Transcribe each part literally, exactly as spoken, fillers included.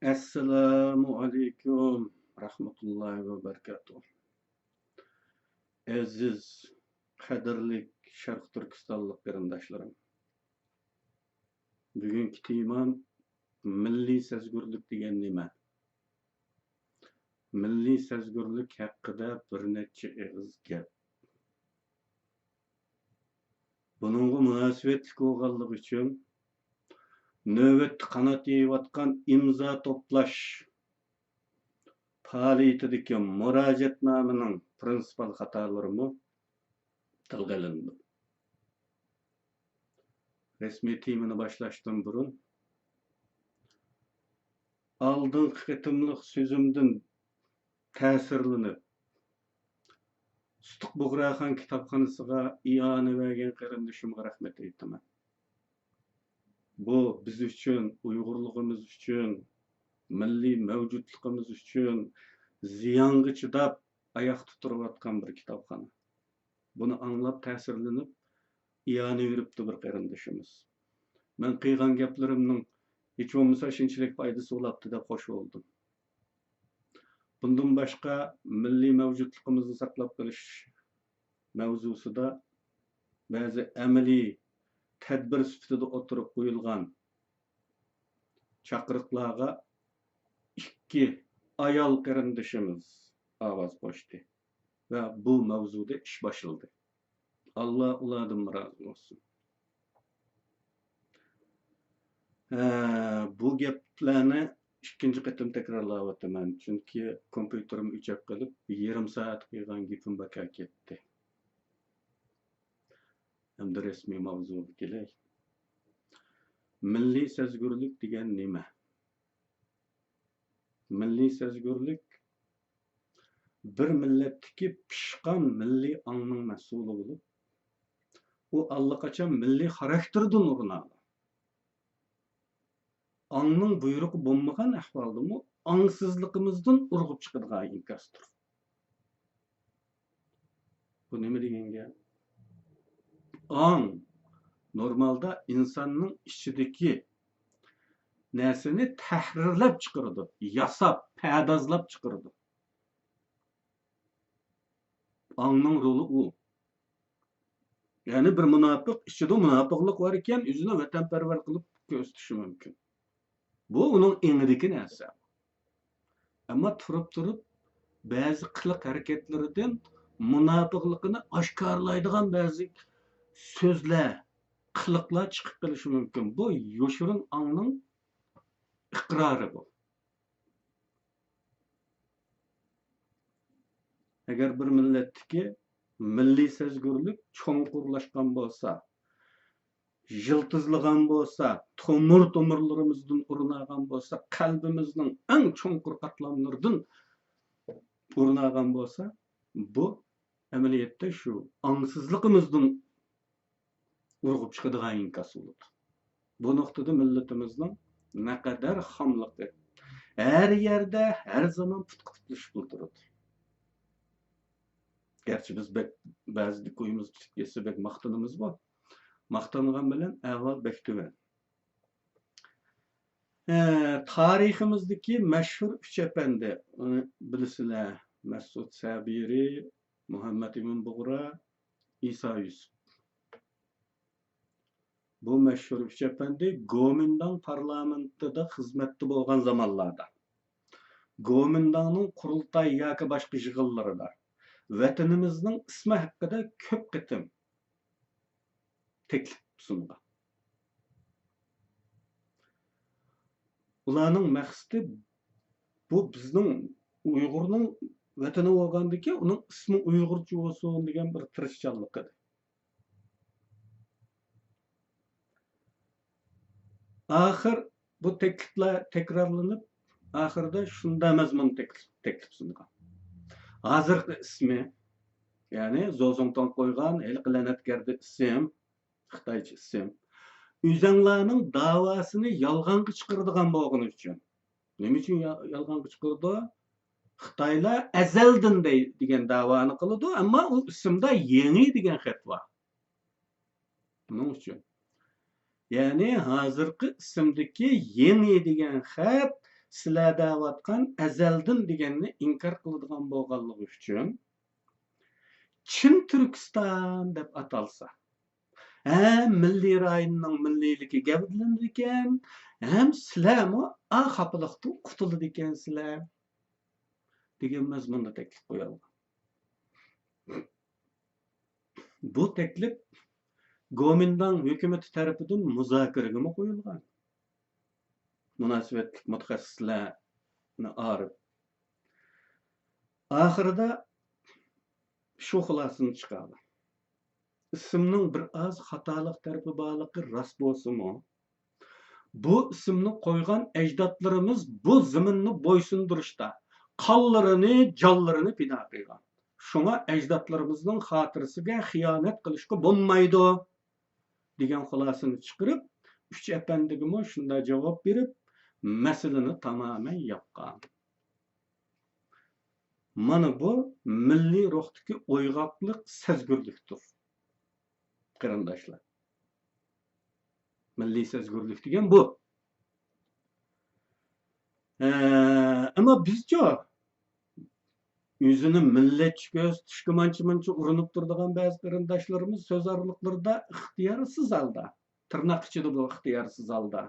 ئەسسالامۇ ئەلەيكۇم رەھمەتۇللاھى ۋە بەرىكاتۇھ. ئەزىز، قەدىرلىك شەرقىي تۈركىستانلىق قېرىنداشلىرىم. بۈگۈنكى تېمام مىللىي سەزگۈرلۈك دېگەن نېمە؟ مىللىي سەزگۈرلۈك ھەققىدە بىر نەچچە ئېغىز گەپ. بۇنىڭغا مۇناسىۋەتلىك بولغانلىقى ئۈچۈن، نۆۋەتتە قانات يېيىۋاتقان ئىمزا توپلاش پائالىيىتىدىكى مۇراجىئەتنامىنىڭ پىرىنسىپال خاتالىرىمۇ تىلغا ئېلىنىدۇ. رەسمىي تېمىنى باشلاشتىن بۇرۇن، ئالدىنقى قېتىملىق سۆزۈمدىن تەسىرلىنىپ، سۇتۇق بۇغراخان كىتابخانىسىغا ئىئانە بەرگەن قېرىندىشىمغا رەھمەت ئېيتىمەن. بۇ بىز ئۈچۈن، ئۇيغۇرلۇقىمىز ئۈچۈن، مىللىي مەۋجۇتلۇقىمىز ئۈچۈن زىيانغا چىداپ ئاياقتا تۇرۇۋاتقان بىر كىتابخانا. بۇنى ئاڭلاپ تەسىرلىنىپ، ئىئانە بېرىپتۇ بىر قېرىندىشىمىز. مەن قىلغان گەپلىرىمنىڭ ھېچ بولمىسا شۇنچىلىك پايدىسى بولاتتى دەپ خوش بولدۇم. بۇندىن باشقا، مىللىي مەۋجۇتلۇقىمىزنى ساقلاپ قېلىش مەۋزۇسىدا بەزى ئەمەلىي تەدبىر سۈپىتىدە ئوتتۇرىغا قويۇلغان چاقىرىقلارغا ئىككى ئايال قېرىندىشىمىز ئاۋاز قوشتى ۋە بۇ مەۋزۇدا ئىش باشلىدى. ئاللا ئۇلاردىنمۇ رازى بولسۇن. ھە، بۇ گەپلەرنى ئىككىنچى قېتىم تەكرارلاۋاتىمەن، چۈنكى كومپيۇتېرىم ئۆچۈپ قېلىپ، يېرىم سائەت قىلغان گېپىم بىكار كەتتى. ئەمدى رەسمىي ماۋزۇغا كېلەي. مىللىي سەزگۈرلۈك دېگەن نېمە؟ مىللىي سەزگۈرلۈك بىر مىللەتتىكى پىشقان مىللىي ئاڭنىڭ مەھسۇلى بولۇپ، ئۇ ئاللىقاچان مىللىي خاراكتېردىن ئۇرۇنىدۇ. ئاڭنىڭ بۇيرۇقى بولمىغان ئەھۋالدىمۇ ئاڭسىزلىقىمىزدىن ئۇرغۇپ چىقىدىغان ئىنكاستۇر. بۇ نېمە دېگەن گەپ؟ ئاڭ نورمالدا ئىنساننىڭ ئىچىدىكى نەرسىنى تەھرىرلەپ چىقىرىدۇ، ياساپ، پەردازلاپ چىقىرىدۇ. ئاڭنىڭ رولى ئۇ. يەنى بىر مۇناپىق ئىچىدە مۇناپىقلىق بار ئىكەن، ئۆزىنى ۋەتەنپەرۋەر قىلىپ كۆرسىتىشى مۇمكىن. بۇ ئۇنىڭ ئېڭىدىكى نەرسە. ئەمما تۇرۇپ تۇرۇپ بەزى قىلىق ھەرىكەتلىرىدىن مۇناپىقلىقىنى ئاشكارىلايدىغان بەزى سۆزلەر، قىلىقلار چىقىپ قېلىشى مۇمكىن. بۇ يوشۇرۇن ئاڭنىڭ ئىقرارى بۇ. ئەگەر بىر مىللەتتىكى مىللىي سەزگۈرلۈك چوڭقۇرلاشقان بولسا، يىلتىزلىغان بولسا، تومۇر-تومۇرلىرىمىزدىن ئۇرۇنغان بولسا، قەلبىمىزنىڭ ئەڭ چوڭقۇر قاتلاملىرىدىن ئۇرۇنغان بولسا، بۇ ئەمەلىيەتتە شۇ ئاڭسىزلىقىمىزدىن ئۇرغۇپ چىقىدىغان ئىنكاس بولىدۇ. بۇ نۇقتىدا مىللىتىمىزنىڭ نەقەدەر خاملىقى ھەر يەردە، ھەر زامان پۇتقا پۇتلىشىپ تۇرىدۇ. گەرچە بىز بەك، بەزىدە كويىمىز پۈتۈپ كەتسە بەك ماختىنىمىزغۇ. ماختانغان بىلەن ئەھۋال بەك تۆۋەن. ئە، تارىخىمىزدىكى مەشھۇر ئۈچ ئەپەندى، ئۇنى بىلىسىلەر، مەسئۇد سەبىرى، مۇھەممەد ئىمىن بۇغرا، ئىسا يۈسۈپ. بۇ مەشھۇر ئۈچ ئەپەندى گومىنداڭ پارلامېنتىدا خىزمەتتە بولغان زامانلاردا، گومىنداڭنىڭ قۇرۇلتاي ياكى باشقا يىغىنلىرىدا ۋەتىنىمىزنىڭ ئىسمى ھەققىدە كۆپ قېتىم تەكلىپ سۇنغان. ئۇلارنىڭ مەقسىتى بۇ بىزنىڭ ئۇيغۇرنىڭ ۋەتىنى بولغاندىكىن ئۇنىڭ ئىسمى ئۇيغۇرچە بولسۇن دېگەن بىر تىرىشچانلىق ئىدى. ئاخىر بۇ تەكلىپلەر تەكرارلىنىپ، ئاخىرىدا شۇنداق مەزمۇن تەكلىپ، تەكلىپ سۇنغان. ھازىرقى ئىسمى، يەنى زوزۇڭتاڭ قويغان ھېلىقى لەنەتگەردە ئىسىم، خىتايچە ئىسىم، ئۆزەڭلارنىڭ داۋاسىنى يالغانغا چىقىرىدىغان بولغىنى ئۈچۈن. نېمە ئۈچۈن يا-، يالغانغا چىقىرىدۇ؟ خىتايلار ئەزەلدىن دەي-، دېگەن داۋانى قىلىدۇ، ئەمما ئۇ ئىسىمدا يېڭى دېگەن خەت بار. بۇنىڭ ئۈچۈن. يەنى ھازىرقى ئىسىمدىكى يېڭى دېگەن خەت سىلەر دەۋاتقان ئەزەلدىن دېگەننى ئىنكار قىلىدىغان بولغانلىقى ئۈچۈن، چىن تۈركىستان دەپ ئاتالسا، ھەم مىللىي رايوننىڭ مىللىيلىكى گەۋدىلىنىدىكەن، ھەم سىلەرمۇ ئا خاپىلىقتىن قۇتۇلىدىكەنسىلەر، دېگەن مەزمۇندا تەكلىپ قويۇلغان. بۇ تەكلىپ گومىنداڭ ھۆكۈمىتى تەرىپىدىن مۇزاكىرىگىمۇ قويۇلغان. مۇناسىۋەتلىك مۇتەخەسسىسلەرنى ئايرىپ، ئاخىرىدا شۇ خۇلاسىنى چىقاردى. ئىسىمنىڭ بىر ئاز خاتالىق تەرىپى بارلىقى راست بولسىمۇ، بۇ ئىسىمنى قويغان ئەجدادلىرىمىز بۇ زېمىننى بويسۇندۇرۇشتا قانلىرىنى، جانلىرىنى پىدا قىلغان. شۇڭا ئەجدادلىرىمىزنىڭ خاتىرىسىگە خىيانەت قىلىشقا بولمايدۇ، دېگەن خۇلاسىنى چىقىرىپ، ئۈچ ئەپەندىگىمۇ شۇنداق جاۋاب بېرىپ، مەسىلىنى تامامەن ياپقان. مانا بۇ مىللىي روھتىكى ئويغاقلىق، سەزگۈرلۈكتۇر، قېرىنداشلار. مىللىي سەزگۈرلۈك دېگەن بۇ. ئە، ئەمما بىزچۇ؟ ئۆزىنى مىللەتچى كۆرسىتىشكە مانچە-مانچە ئۇرۇنۇپ تۇرىدىغان بەزى قېرىنداشلىرىمىز سۆز ئارىلىقلىرىدا ئىختىيارسىز ھالدا، تىرناق ئىچىدە بۇ ئىختىيارسىز ھالدا،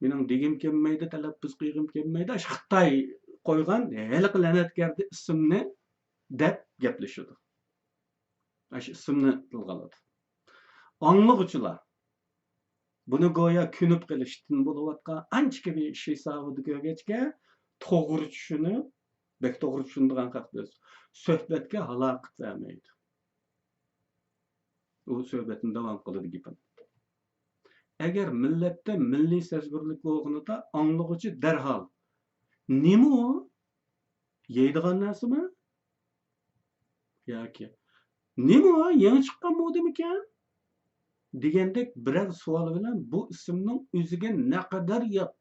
مېنىڭ دېگۈم كەلمەيدۇ، تەلەپپۇز قىلغۇم كەلمەيدۇ، ئاشۇ خىتاي قويغان ھېلىقى لەنەتكەردە ئىسىمنى دەپ گەپلىشىدۇ. ئاشۇ ئىسىمنى تىلغا ئالىدۇ. ئاڭلىغۇچىلار بۇنى گويا كۆنۈپ قېلىشتىن بولۇۋاتقان ئانچىكى بىر ئىش ھېسابىدا كۆرگەچكە، توغرا چۈشىنىپ، بەك توغرا چۈشىنىدىغان خەق بىز، سۆھبەتكە ھالاقىت بەرمەيدۇ. ئۇ سۆھبەتنى داۋام قىلىدۇ گېپىنى. ئەگەر مىللەتتە مىللىي سەزگۈرلۈك بولغىنىدا ئاڭلىغۇچى دەرھال، نېمە ئۇ؟ يەيدىغان نەرسىمۇ؟ ياكى، نېمە ئۇ؟ يېڭى چىققان مودىمىكەن؟ دېگەندەك بىرەر سوئال بىلەن بۇ ئىسىمنىڭ ئۆزىگە نەقەدەر يات،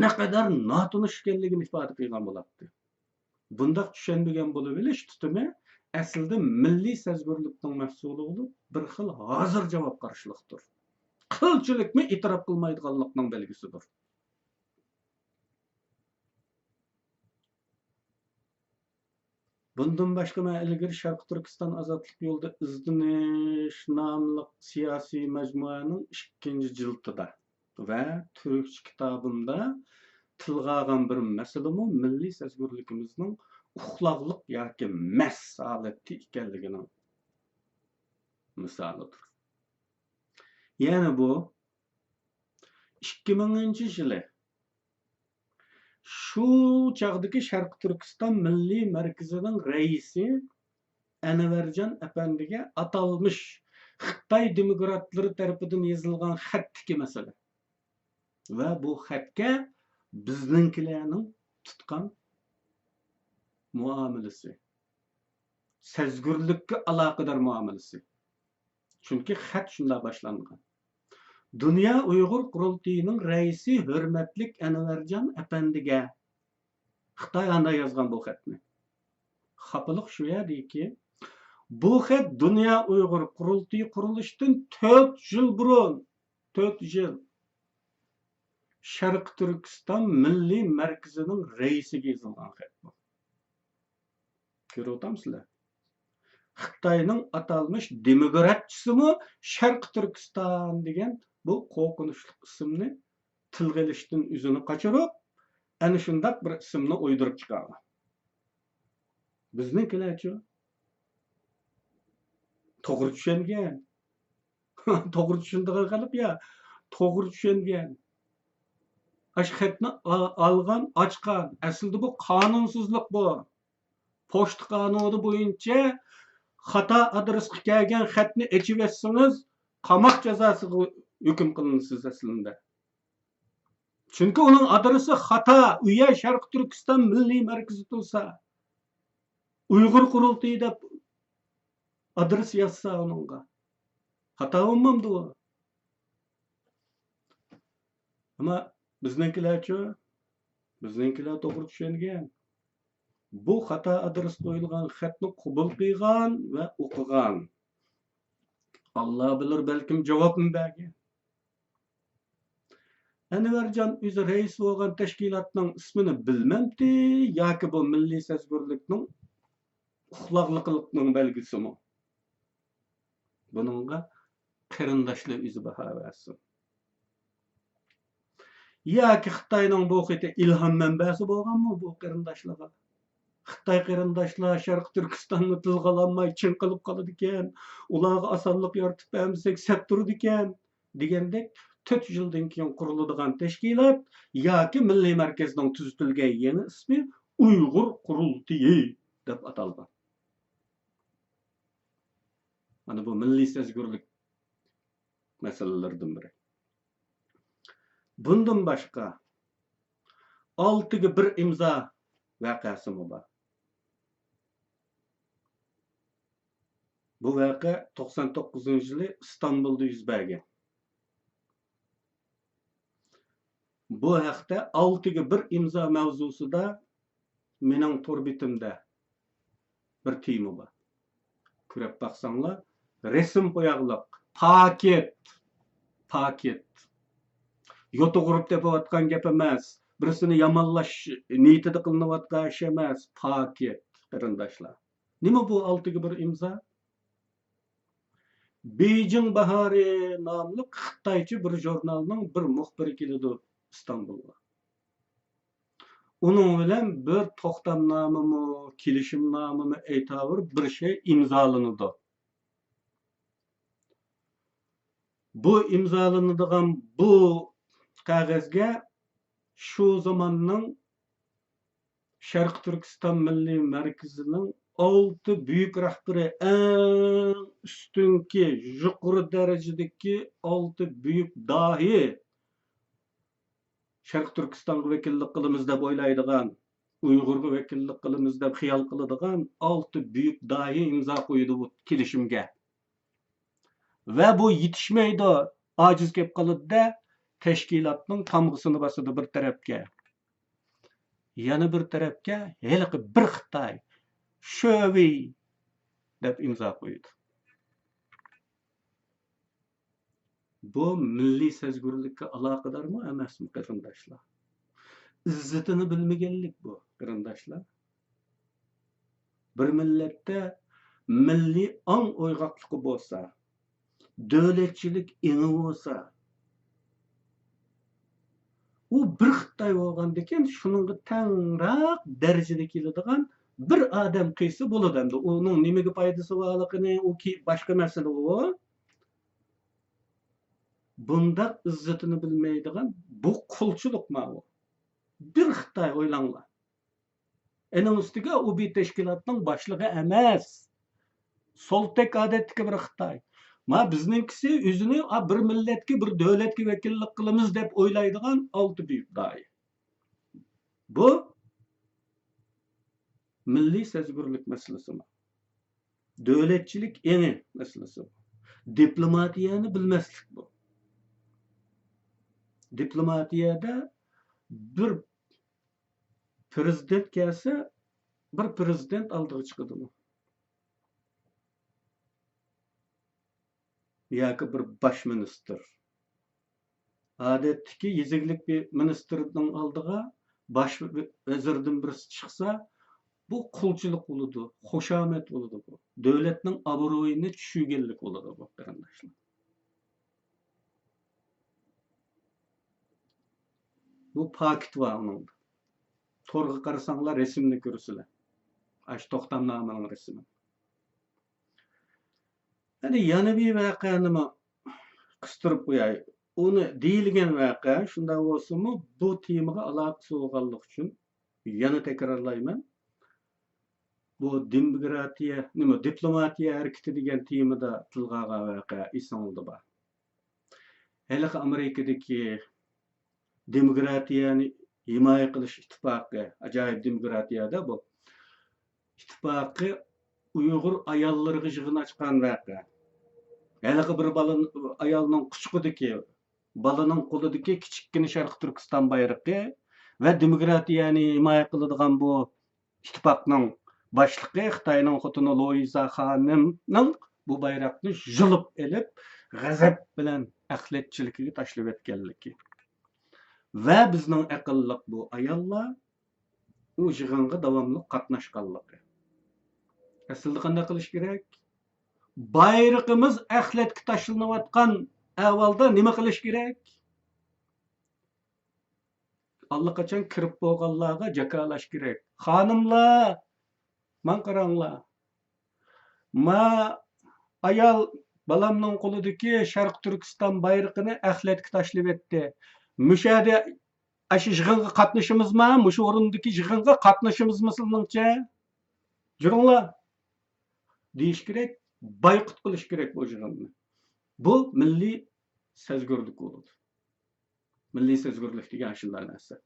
نەقەدەر ناتونۇش ئىكەنلىكىنى ئىپادە قىلغان بولاتتى. بۇنداق چۈشەنمىگەن بولۇۋېلىش تۇتۇمى ئەسلىدە مىللىي سەزگۈرلۈكنىڭ مەھسۇلى بولۇپ، بىر خىل ھازىر جاۋابكارچىلىقتۇر. قىلچىلىكمۇ ئېتىراپ قىلمايدىغانلىقنىڭ بەلگىسىدۇر. بۇندىن باشقا، مەن ئىلگىرى شەرقىي تۈركىستان ئازادلىق يولىدا ئىزدىنىش ناملىق سىياسىي مەجمۇئەنىڭ ئىككىنچى جىلدىدا ۋە تۈركچە كىتابىمدا تىلغا ئالغان بىر مەسىلىمۇ مىللىي سەزگۈرلۈكىمىزنىڭ ئۇخلاقلىق ياكى مەس ھالەتتە ئىكەنلىكىنىڭ مىسالىدۇر. يەنى بۇ ئىككى مىڭىنچى يىلى شۇ چاغدىكى شەرقىي تۈركىستان مىللىي مەركىزىنىڭ رەئىسى ئەنۋەرجان ئەپەندىگە ئاتالمىش خىتاي دېموكراتلىرى تەرىپىدىن يېزىلغان خەتتىكى مەسىلە ۋە بۇ خەتكە بىزنىڭكىلەرنىڭ تۇتقان مۇئامىلىسى، سەزگۈرلۈككە ئالاقىدار مۇئامىلىسى. چۈنكى خەت شۇنداق باشلانغان. دۇنيا ئۇيغۇر قۇرۇلتىيىنىڭ رەئىسى ھۆرمەتلىك ئەنۋەرجان ئەپەندىگە. خىتاي ئانداق يازغان بۇ خەتنى. خاپىلىق شۇ يەردىكى، بۇ خەت دۇنيا ئۇيغۇر قۇرۇلتىيى قۇرۇلۇشتىن تۆت يىل بۇرۇن، تۆت يىل، شەرقىي تۈركىستان مىللىي مەركىزىنىڭ رەئىسىگە يېزىلغان خەت بۇ. كۆرۈۋاتامسىلەر؟ خىتاينىڭ ئاتالمىش دېموكراتچىسىمۇ شەرقىي تۈركىستان دېگەن بۇ قورقۇنچلۇق ئىسىمنى تىلغا ئېلىشتىن ئۆزىنى قاچۇرۇپ، ئەنە شۇنداق بىر ئىسىمنى ئويدۇرۇپ چىقارغان. بىزنىڭكىلەرچۇ؟ توغرا چۈشەنگەن. توغرا چۈشىنىدىغان خەلق يا. توغرا چۈشەنگەن. ئاشۇ خەتنى ئا-، ئالغان، ئاچقان. ئەسلىدە بۇ قانۇنسىزلىق بۇ. پوچتا قانۇنى بويىچە خاتا ئادرېسقا كەلگەن خەتنى ئېچىۋەتسىڭىز، قاماق جازاسىغا ھۆكۈم قىلىنىسىز ئەسلىدە. چۈنكى ئۇنىڭ ئادرېسى خاتا، ئۇ يەر شەرقىي تۈركىستان مىللىي مەركىزى تۇرسا، ئۇيغۇر قۇرۇلتىيى دەپ ئادرېس يازسا ئۇنىڭغا. خاتا بولمامدۇ ئۇ؟ ئەمما بىزنىڭكىلەرچۇ؟ بىزنىڭكىلەر توغرا چۈشەنگەن. بۇ خاتا ئادرېس قويۇلغان خەتنى قوبۇل قىلغان ۋە ئوقۇغان. ئاللا بىلۇر، بەلكىم جاۋابمۇ بەرگەن. ئەنۋەرجان ئۆزى رەئىس بولغان تەشكىلاتنىڭ ئىسمىنى بىلمەمتى ياكى بۇ مىللىي سەزگۈرلۈكنىڭ ئۇخلاقلىقىنىڭ بەلگىسىمۇ؟ بۇنىڭغا قېرىنداشلار ئۆزى باھا بەرسۇن. ياكى خىتاينىڭ بۇ قېتى ئىلھام مەنبەسى بولغانمۇ بۇ قېرىنداشلارغا؟ خىتاي قېرىنداشلار شەرقىي تۈركىستاننى تىلغا ئالالماي چىڭقىلىپ قالىدىكەن، ئۇلارغا ئاسانلىق يارىتىپ بەرمىسەك سەت تۇرىدىكەن دېگەندەك تۆت يىلدىن كېيىن قۇرۇلىدىغان تەشكىلات ياكى مىللىي مەركەزنىڭ تۈزىتىلگەن يېڭى ئىسمى ئۇيغۇر قۇرۇلتىيى دەپ ئاتالغان. مانا بۇ مىللىي سەزگۈرلۈك مەسىلىلىرىدىن بىرى. بۇندىن باشقا، ئالتىگە بىر ئىمزا ۋەقەسىمۇ بار. بۇ ۋەقە توقسان توققۇزىنچى يىلى ئىستانبۇلدا يۈز بەرگەن. بۇ ھەقتە ئالتىگە بىر ئىمزا مەۋزۇسىدا مېنىڭ تور بېتىمدە بىر تېما بار. كۆرۈپ باقساڭلار، رەسىم قوياغلىق. پاكىت. پاكىت. يوتۇغۇرۇپ تېپىۋاتقان گەپ ئەمەس. بىرسىنى يامانلاش نىيىتىدە قىلىنىۋاتقان ئىش ئەمەس. پاكىت، قېرىنداشلار. نېمە بۇ ئالتىگە بىر ئىمزا؟ بېيجىڭ باھارى ناملىق خىتايچە بىر ژۇرنالنىڭ بىر مۇخبىرى كېلىدۇ ئىستانبۇلغا. ئۇنىڭ بىلەن بىر توختامنامىمۇ، كېلىشىمنامىمۇ ئەيتاۋۇر بىر شەي ئىمزالىنىدۇ. بۇ ئىمزالىنىدىغان بۇ قەغەزگە شۇ زاماننىڭ شەرقىي تۈركىستان مىللىي مەركىزىنىڭ ئالتە بۈيۈك رەھبىرى، ئەڭ ئۈستۈنكى، يۇقىرى دەرىجىدىكى ئالتە بۈيۈك داھىي، شەرقىي تۈركىستانغا ۋەكىللىك قىلىمىز دەپ ئويلايدىغان، ئۇيغۇرغا ۋەكىللىك قىلىمىز دەپ خىيال قىلىدىغان ئالتە بۈيۈك داھىي ئىمزا قويىدۇ بۇ كېلىشىمگە. ۋە بۇ يېتىشمەيدۇ، ئاجىز كېلىپ قالىدۇ-دە، تەشكىلاتنىڭ تامغىسىنى باسىدۇ بىر تەرەپكە. يەنە بىر تەرەپكە ھېلىقى بىر خىتاي، شۆۋېي دەپ ئىمزا قويىدۇ. بۇ مىللىي سەزگۈرلۈككە ئالاقىدارمۇ ئەمەسمۇ، قېرىنداشلار؟ ئىززىتىنى بىلمىگەنلىك بۇ، قېرىنداشلار. بىر مىللەتتە مىللىي ئاڭ ئويغاقلىقى بولسا، دۆلەتچىلىك ئېڭى بولسا، ئۇ بىر خىتاي بولغاندىكىن شۇنىڭغا تەڭراق دەرىجىدە كېلىدىغان بىر ئادەم قىلسا بولىدۇ. ئەمدى ئۇنىڭ نېمىگە پايدىسى بارلىقىنى ئۇ كى-، باشقا مەسىلە ئۇ. بۇنداق ئىززىتىنى بىلمەيدىغان بۇ قۇلچىلىق ماۋۇ. بىر خىتاي ئويلاڭلار. ئېنىڭ ئۈستىگە ئۇ بىر تەشكىلاتنىڭ باشلىقى ئەمەس. سولتەك ئادەتتىكى بىر خىتاي. ما بىزنىڭكىسى ئۆزىنى، ئا، بىر مىللەتكە، بىر دۆلەتكە ۋەكىللىك قىلىمىز دەپ ئويلايدىغان ئالتە بۈيۈك داھىي. بۇ مىللىي سەزگۈرلۈك مەسىلىسىمۇ؟ دۆلەتچىلىك ئېڭى مەسىلىسى بۇ. دىپلوماتىيەنى بىلمەسلىك بۇ. دىپلوماتىيەدە بىر پىرېزىدېنت كەلسە، بىر پىرېزىدېنت ئالدىغا چىقىدۇ. ياكى بىر باش مىنىستىر. ئادەتتىكى يېزا ئىگىلىك بى-، مىنىستىرىنىڭ ئالدىغا باش ۋە-، ۋەزىردىن بىرسى چىقسا، بۇ قۇلچىلىق بولىدۇ، خۇشامەت بولىدۇ بۇ. دۆلەتنىڭ ئابرۇيىنى چۈشۈرگەنلىك بولىدۇ بۇ، قېرىنداشلار. بۇ پاكىت بار ئۇنىڭدا. تورغا قارىساڭلار رەسىمنى كۆرىسىلەر. ئاشۇ توختامنامىنىڭ رەسىمى. ئەنە يەنە بىر ۋەقەنىمۇ قىستۇرۇپ قوياي. ئۇنى دېيىلگەن ۋەقە شۇنداق بولسىمۇ، بۇ تېمىغا ئالاقىسى بولغانلىقى ئۈچۈن يەنە تەكرارلايمەن. بۇ دېموكراتىيە، نېمە، دىپلوماتىيە ھەرىكىتى دېگەن تېمىدا تىلغا ئالغان ۋەقە ئېسىڭلاردا بار. ھېلىقى ئامېرىكىدىكى دېموكراتىيەنى ھىمايە قىلىش ئىتتىپاقى، ئاجايىپ دېموكراتىيەدە بۇ ئىتتىپاقى ئۇيغۇر ئاياللىرىغا يىغىن ئاچقان ۋەقە. ھېلىقى بىر بالا، ئايالنىڭ قۇچىقىدىكى، بالىنىڭ قولىدىكى كىچىككىنە شەرقىي تۈركىستان بايرىقى ۋە دېموكراتىيەنى ھىمايە قىلىدىغان بۇ ئىتتىپاقنىڭ باشلىقى، خىتاينىڭ خوتۇنى لۇئىزا خانىمنىڭ بۇ بايراقنى يۇلۇپ ئېلىپ، غەزەپ بىلەن ئەخلەتچىلىكىگە تاشلىۋەتكەنلىكى. ۋە بىزنىڭ ئەقىللىق بۇ ئاياللار ئۇ يىغىنغا داۋاملىق قاتناشقانلىقى. ئەسلىدە قانداق قىلىش كېرەك؟ بايرىقىمىز ئەخلەتكە تاشلىنىۋاتقان ئەھۋالدا نېمە قىلىش كېرەك؟ ئاللىقاچان كىرىپ بولغانلارغا جاكارلاش كېرەك. خانىملار، ماڭا قاراڭلار. ما ئايال بالامنىڭ قولىدىكى شەرقىي تۈركىستان بايرىقىنى ئەخلەتكە تاشلىۋەتتى. مۇشۇ يەردە ئاشۇ يىغىنغا قاتنىشىمىزما؟ مۇشۇ ئورۇندىكى يىغىنغا قاتنىشىمىزمۇ سىلىڭچە؟ جۈرۈڭلار! دېيىش كېرەك، بايقۇت قىلىش كېرەك بۇ يىغىننى. بۇ مىللىي سەزگۈرلۈك بولىدۇ. مىللىي سەزگۈرلۈك دېگەن شۇنداق نەرسە.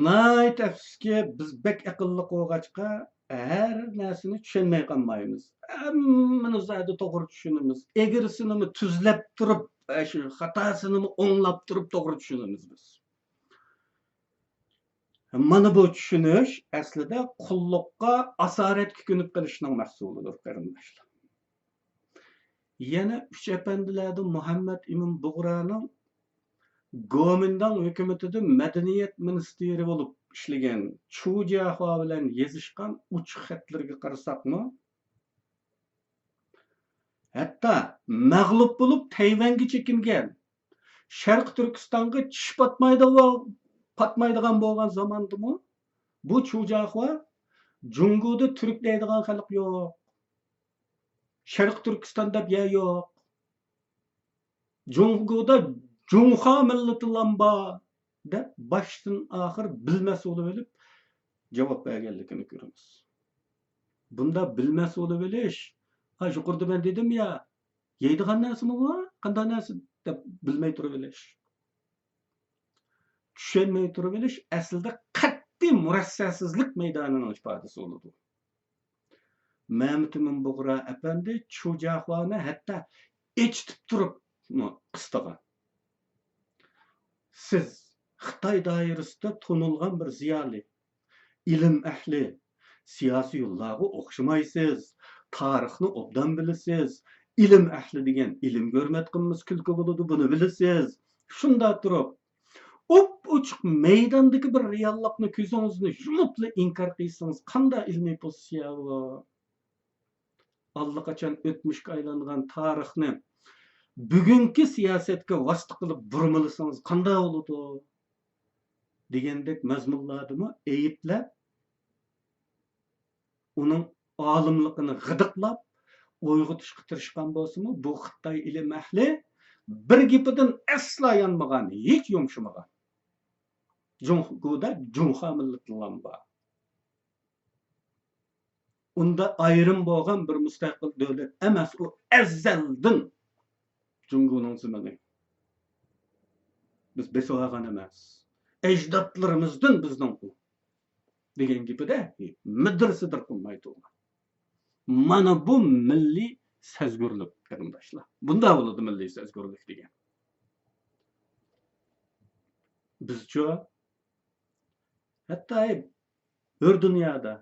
ناھايىتى ئەپسۇسكى، بىز بەك ئەقىللىق بولغاچقا، ھەر نەرسىنى چۈشەنمەي قالمايمىز. ھەممىنى زادى توغرا چۈشىنىمىز. ئېگىرسىنىمۇ تۈزلەپ تۇرۇپ، ئاشۇ خاتاسىنىمۇ ئوڭلاپ تۇرۇپ توغرا چۈشىنىمىز بىز. مانا بۇ چۈشىنىش ئەسلىدە قۇللۇققا، ئاسارەتكە كۆنۈپ قېلىشنىڭ مەھسۇلىدۇر، قېرىنداشلار. يەنە ئۈچ ئەپەندىلەردىن مۇھەممەد ئىمىن بۇغرانىڭ گومىنداڭ ھۆكۈمىتىدە مەدەنىيەت مىنىستىرى بولۇپ ئىشلىگەن چۇ جياخۇا بىلەن يېزىشقان ئوچۇق خەتلىرىگە قارىساقمۇ، ھەتتا مەغلۇپ بولۇپ تەيۋەنگە چېكىنگەن، شەرقىي تۈركىستانغا چىش پاتمايدىغان، پاتمايدىغان بولغان زاماندىمۇ بۇ چۇ جياخۇا جۇڭگودا تۈرك دەيدىغان خەلق يوق، شەرقىي تۈركىستان دەپ يەر يوق، جۇڭگودا جۇڭخۇا مىللىتىلام بار دەپ باشتىن ئاخىر بىلمەس بولۇۋېلىپ جاۋاب بەرگەنلىكىنى كۆرىمىز. بۇنداق بىلمەس بولۇۋېلىش، ھا، يۇقىرىدا مەن دېدىم يا، يەيدىغان نەرسىمۇ بار، قانداق نەرسە دەپ بىلمەي تۇرۇۋېلىش. چۈشەنمەي تۇرۇۋېلىش ئەسلىدە قەتئىي مۇرەسسەسىزلىك مەيدانىنىڭ ئىپادىسى بولىدۇ. مەمتىمىن بۇغرا ئەپەندى چۇ جياخۇانى ھەتتا ئېچىتىپ تۇرۇپمۇ قىستىغان. سىز خىتاي دائىرىسىدە تونۇلغان بىر زىيالىي، ئىلىم ئەھلى، سىياسىيونلارغا ئوخشىمايسىز، تارىخنى ئوبدان بىلىسىز، ئىلىم ئەھلى دېگەن ئىلىمگە ھۆرمەت قىلمىسا كۈلكە بولىدۇ، بۇنى بىلىسىز. شۇنداق تۇرۇپ، ئوپئوچۇق مەيداندىكى بىر رېئاللىقنى كۆزىڭىزنى يۇمۇپلا ئىنكار قىلسىڭىز، قانداق ئىلمىي پوزىتسىيە بۇ؟ ئاللىقاچان ئۆتمۈشكە ئايلانغان تارىخنى بۈگۈنكى سىياسەتكە ۋاسىتە قىلىپ بۇرمىلىسىڭىز قانداق بولىدۇ؟ دېگەندەك مەزمۇنلاردىمۇ ئەيىبلەپ، ئۇنىڭ ئالىملىقىنى غىدىقلاپ، ئويغىتىشقا تىرىشقان بولسىمۇ، بۇ خىتاي ئىلىم ئەھلى بىر گېپىدىن ئەسلا يانمىغان، ھېچ يۇمشىمىغان. جۇڭگودا جۇڭخۇا مىللىتىلام بار. ئۇندا ئايرىم بولغان بىر مۇستەقىل دۆلەت ئەمەس، ئۇ ئەزەلدىن جۇڭگونىڭ زېمىنى. بىز بېسىۋالغان ئەمەس. ئەجدادلىرىمىزدىن بىزنىڭ ئۇ دېگەن گېپىدە مىدىر-سىدىر قىلماي تۇرغان. مانا بۇ مىللىي سەزگۈرلۈك، قېرىنداشلار. بۇنداق بولىدۇ مىللىي سەزگۈرلۈك دېگەن. بىزچۇ؟ ھەتتا ھۆر دۇنيادا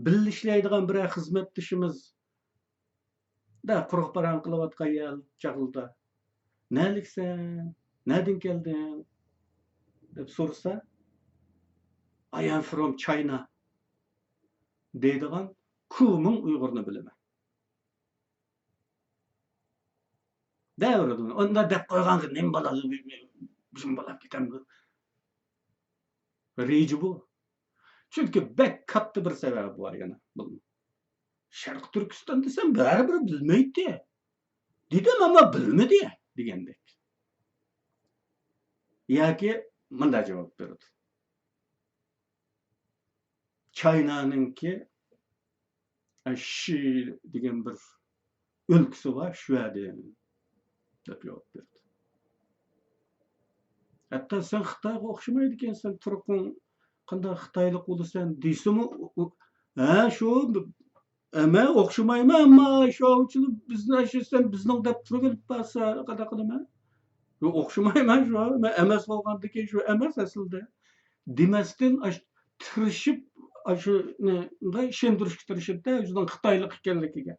بىللە ئىشلەيدىغان بىرەر خىزمەتدىشىمىز دە قۇرۇق پاراڭ قىلىۋاتقان يەر چاغلىدا، «نەلىكسەن؟ نەدىن كەلدىڭ؟» دەپ سورىسا، «I am from China» دەيدىغان كۇمىڭ ئۇيغۇرنى بىلىمەن. دەۋرىدىن ئۇنداق دەپ قويغانغا نېمە بولىدۇ؟ بىزمۇ بولاپ كېتەمدۇ؟ رېجە بۇ. چۈنكى بەك كاتتا بىر سەۋەبى بار يەنە بۇنىڭ. شەرقىي تۈركىستان دېسەم، بەرىبىر بىلمەيتتى. دېدىم، ئەمما بىلمىدى دېگەندەك. ياكى مۇنداق جاۋاب بېرىدۇ. چاينانىڭكى، ئە، شى دېگەن بىر ئۆلكىسى بار، شۈەدىن دەپ جاۋاب بەردى. ھەتتا سەن خىتايغا ئوخشىمايدىكەنسەن، تۇرقۇڭ قانداق خىتايلىق بولىسەن دېسىمۇ، ئۇ، ئۇ، ھە، شۇ، ئەمە ئوخشىمايمەن، ئەمما شۇ ئاۋچىلار بىزنى ئاشۇ سەن بىزنىڭ دەپ تۇرۇۋېلىپ بارسا قانداق قىلىمەن؟ شۇ ئوخشىمايمەن، شۇ مەن ئەمەس بولغاندىكىن شۇ ئەمەس ئەسلىدە. دېمەستىن، ئاش-، تىرىشىپ، ئاشۇنى ئىشەندۈرۈشكە تىرىشىدىدە، ئۆزىنىڭ خىتايلىق ئىكەنلىكىگە.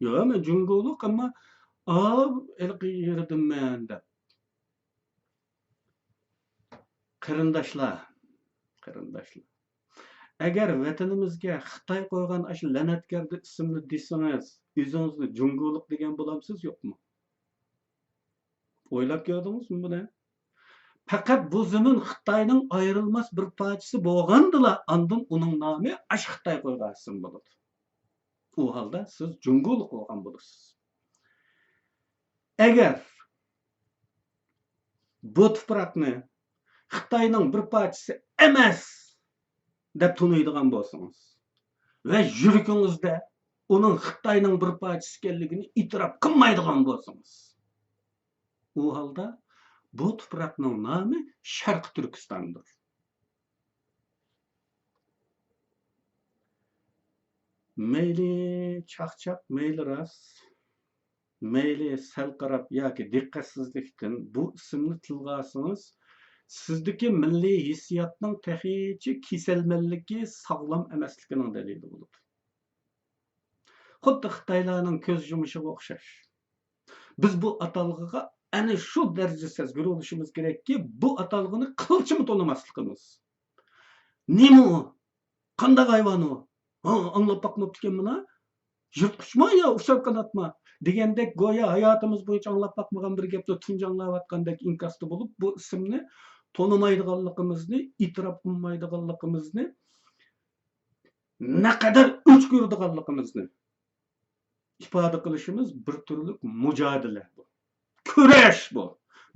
ياق، مەن جۇڭگولۇق، ئەمما، ئا، ھېلىقى يېرىدىنمەن دەپ. قېرىنداشلار، قېرىنداشلار، ئەگەر ۋەتىنىمىزگە خىتاي قويغان ئاشۇ لەنەتكەردە ئىسىمنى دېسىڭىز، ئۆزىڭىزنى جۇڭگولۇق دېگەن بولامسىز، يوقمۇ؟ ئويلاپ كۆردىڭىزمۇ بۇنى؟ پەقەت بۇ زېمىن خىتاينىڭ ئايرىلماس بىر پارچىسى بولغاندىلا، ئاندىن ئۇنىڭ نامى ئاشۇ خىتاي قويغان ئىسىم بولىدۇ. ئۇ ھالدا سىز جۇڭگولۇق بولغان بولىسىز. ئەگەر بۇ تۇپراقنى خىتاينىڭ بىر پارچىسى ئەمەس دەپ تونۇيدىغان بولسىڭىز ۋە يۈرىكىڭىزدە ئۇنىڭ خىتاينىڭ بىر پارچىسى ئىكەنلىكىنى ئېتىراپ قىلمايدىغان بولسىڭىز، ئۇ ھالدا بۇ تۇپراقنىڭ نامى شەرقىي تۈركىستاندۇر. مەيلى چاقچاق، مەيلى راست، مەيلى سەل قاراپ ياكى دىققەتسىزلىكتىن بۇ ئىسىمنى تىلغا ئالسىڭىز، سىزدىكى مىللىي ھېسسىياتنىڭ تېخىچە كېسەلمەنلىكى، ساغلام ئەمەسلىكىنىڭ دەلىلى بولىدۇ. خۇددى خىتايلارنىڭ كۆز يۇمۇشىغا ئوخشاش. بىز بۇ ئاتالغۇغا ئەنە شۇ دەرىجىدە سەزگۈر بولۇشىمىز كېرەككى، بۇ ئاتالغۇنى قىلچىمۇ تونۇماسلىقىمىز. نېمە ئۇ؟ قانداق ھايۋان ئۇ؟ ھا، ئاڭلاپ باقماپتىكەنمىنا؟ يىرتقۇچما يا ئۇچار قاناتما؟ دېگەندەك گويا ھاياتىمىز بويىچە ئاڭلاپ باقمىغان بىر گەپنى تۇنجى ئاڭلاۋاتقاندەك ئىنكاستا بولۇپ، بۇ ئىسىمنى تونۇمايدىغانلىقىمىزنى، ئېتىراپ قىلمايدىغانلىقىمىزنى، نەقەدەر ئۆچ كۆرىدىغانلىقىمىزنى ئىپادە قىلىشىمىز بىر تۈرلۈك مۇجادىلە بۇ. كۈرەش بۇ.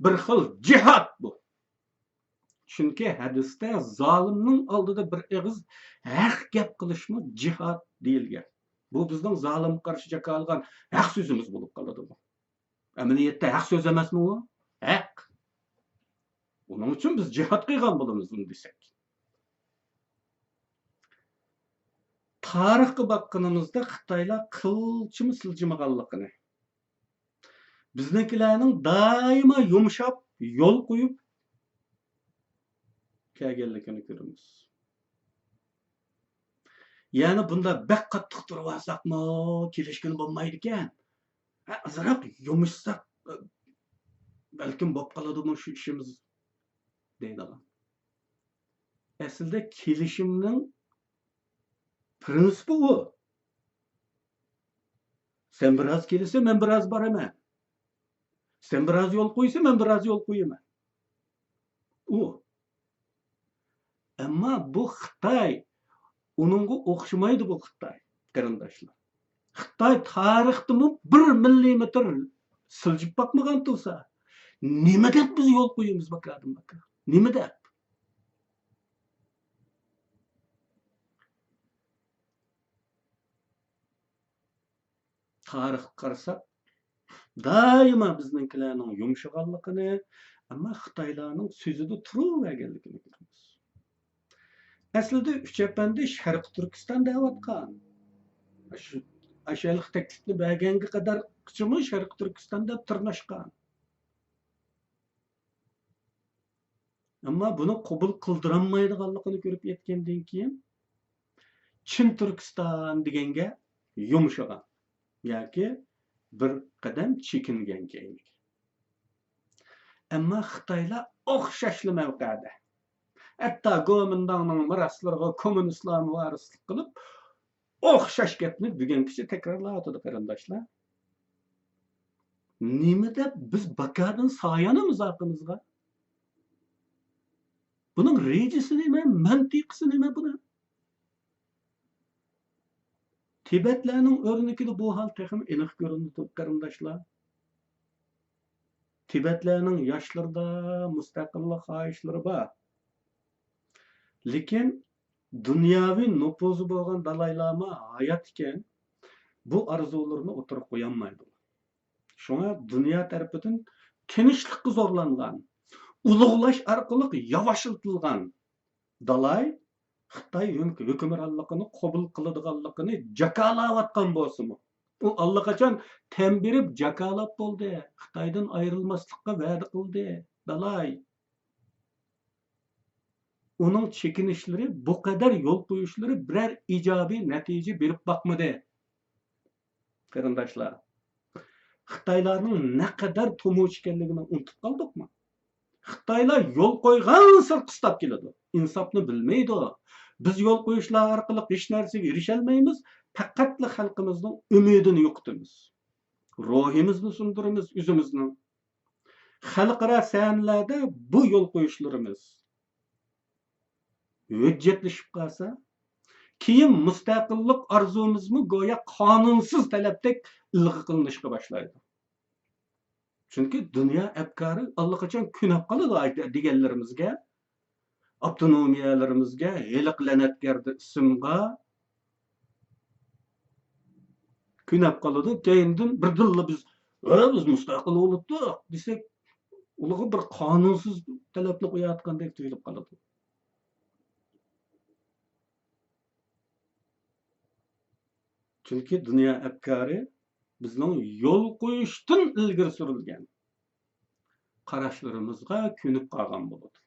بىر خىل جىھاد بۇ. چۈنكى ھەدىستە زالىمنىڭ ئالدىدا بىر ئېغىز ھەق گەپ قىلىشمۇ جىھاد دېيىلگەن. بۇ بىزنىڭ زالىمغا قارشى جاكارلىغان ھەق سۆزىمىز بولۇپ قالىدۇ بۇ. ئەمەلىيەتتە ھەق سۆز ئەمەسمۇ ئۇ؟ ھەق. ئۇنىڭ ئۈچۈن بىز جىھاد قىلغان بولىمىز ئۇنى دېسەك. تارىخقا باققىنىمىزدا خىتايلار قىلچىمۇ سىلجىمىغانلىقىنى، بىزنىڭكىلەرنىڭ دائىما يۇمشاپ يول قويۇپ كەلگەنلىكىنى كۆرىمىز. يەنى بۇنداق بەك قاتتىق تۇرۇۋالساقمۇ كېلىشكىلى بولمايدىكەن. ھە، ئازراق يۇمشىساق، بەلكىم بولۇپ قالىدىمۇ شۇ ئىشىمىز دەيدىغان. ئەسلىدە كېلىشىمنىڭ پرىنسىپى ئۇ. سەن بىر ئاز كېلىسەن، مەن بىر ئاز بارىمەن. سەن بىر ئاز يول قويىسەن، مەن بىر ئاز يول قويىمەن. ئۇ. ئەمما بۇ خىتاي، ئۇنىڭغا ئوخشىمايدۇ بۇ خىتاي، قېرىنداشلار. خىتاي تارىختىمۇ بىر مىللىمېتىر سىلجىپ باقمىغان تۇرسا، نېمە دەپ بىز يول قويىمىز باكادىن باكا؟ نېمە دەپ؟ تارىخقا قارىساق، دائىما بىزنىڭكىلەرنىڭ يۇمشىغانلىقىنى، ئەمما خىتايلارنىڭ سۆزىدە تۇرۇۋەرگەنلىكىنى كۆرىمىز. ئەسلىدە ئۈچ ئەپەندى شەرقىي تۈركىستان دەۋاتقان. شۇ، ئاشۇ ھېلىقى تەكلىپنى بەرگەنگە قەدەرچىمۇ شەرقىي تۈركىستان دەپ تىرناشقان. ئەمما بۇنى قوبۇل قىلدۇرالمايدىغانلىقىنى كۆرۈپ يەتكەندىن كېيىن، چىن تۈركىستان دېگەنگە يۇمشىغان ياكى بىر قەدەم چېكىنگەن كەينىگە. ئەمما خىتايلار ئوخشاشلا مەۋقەدە. ھەتتا گومىنداڭنىڭ مىراسلىرىغا كوممۇنىستلارمۇ ۋارىسلىق قىلىپ، ئوخشاش گەپنى بۈگۈنگىچە تەكرارلاۋاتىدۇ، قېرىنداشلار. نېمە دەپ بىز باكادىن سايانىمىز ئارقىمىزغا؟ بۇنىڭ رېجىسى نېمە؟ مەنتىقىسى نېمە بۇنىڭ؟ تىبەتلەرنىڭ ئۆرنىكىدە بۇ ھال تېخىمۇ ئېنىق كۆرۈنىدۇ، قېرىنداشلار. تىبەتلەرنىڭ ياشلىرىدا مۇستەقىللىق خاھىشلىرى بار. لېكىن دۇنياۋى نوپۇزى بولغان دالاي لاما ھايات ئىكەن، بۇ ئارزۇلىرىنى ئوتتۇرىغا قويالمايدۇ. شۇڭا دۇنيا تەرىپىدىن تىنچلىققا زورلانغان، ئۇلۇغلاش ئارقىلىق ياۋاشلىتىلغان دالاي خىتاي ھۆ-، ھۆكۈمرانلىقىنى قوبۇل قىلىدىغانلىقىنى جاكارلاۋاتقان بولسىمۇ، ئۇ ئاللىقاچان تەن بېرىپ جاكارلاپ بولدى. خىتايدىن ئايرىلماسلىققا ۋەدە قىلدى دالاي. ئۇنىڭ چېكىنىشلىرى، بۇ قەدەر يول قويۇشلىرى بىرەر ئىجابىي نەتىجە بېرىپ باقمىدى. قېرىنداشلار، خىتايلارنىڭ نەقەدەر تومۇچ ئىكەنلىكىنى ئۇنتۇپ قالدۇقمۇ؟ خىتايلار يول قويغانسېرى قىستاپ كېلىدۇ. ئىنساپنى بىلمەيدۇ. بىز يول قويۇشلار ئارقىلىق ھېچ نەرسىگە ئېرىشەلمەيمىز. پەقەتلا خەلقىمىزنىڭ ئۈمىدىنى يوقىتىمىز. روھىمىزنى سۇندۇرىمىز ئۆزىمىزنىڭ. خەلقئارا سەھنىلەردە بۇ يول قويۇشلىرىمىز ھۆججەتلىشىپ قالسا، كېيىن مۇستەقىللىق ئارزۇمىزمۇ گويا قانۇنسىز تەلەپتەك ئىلغا قىلىنىشقا باشلايدۇ. چۈنكى دۇنيا ئەپكارى ئاللىقاچان كۆنۈپ قالىدۇ ئايتا-، دېگەنلىرىمىزگە، ئاپتونومىيەلىرىمىزگە، ھېلىقى لەنەتگەردە ئىسىمغا كۆنۈپ قالىدۇ. كەينىدىن بىردىنلا بىز، «ھە، بىز مۇستەقىل بولۇپتۇق» دېسەك، ئۇلارغا بىر قانۇنسىز تەلەپنى قويۇۋاتقاندەك تۇيۇلۇپ قالىدۇ. چۈنكى دۇنيا ئەپكارى بىزنىڭ يول قويۇشتىن ئىلگىرى سۈرۈلگەن قاراشلىرىمىزغا كۆنۈپ قالغان بولىدۇ.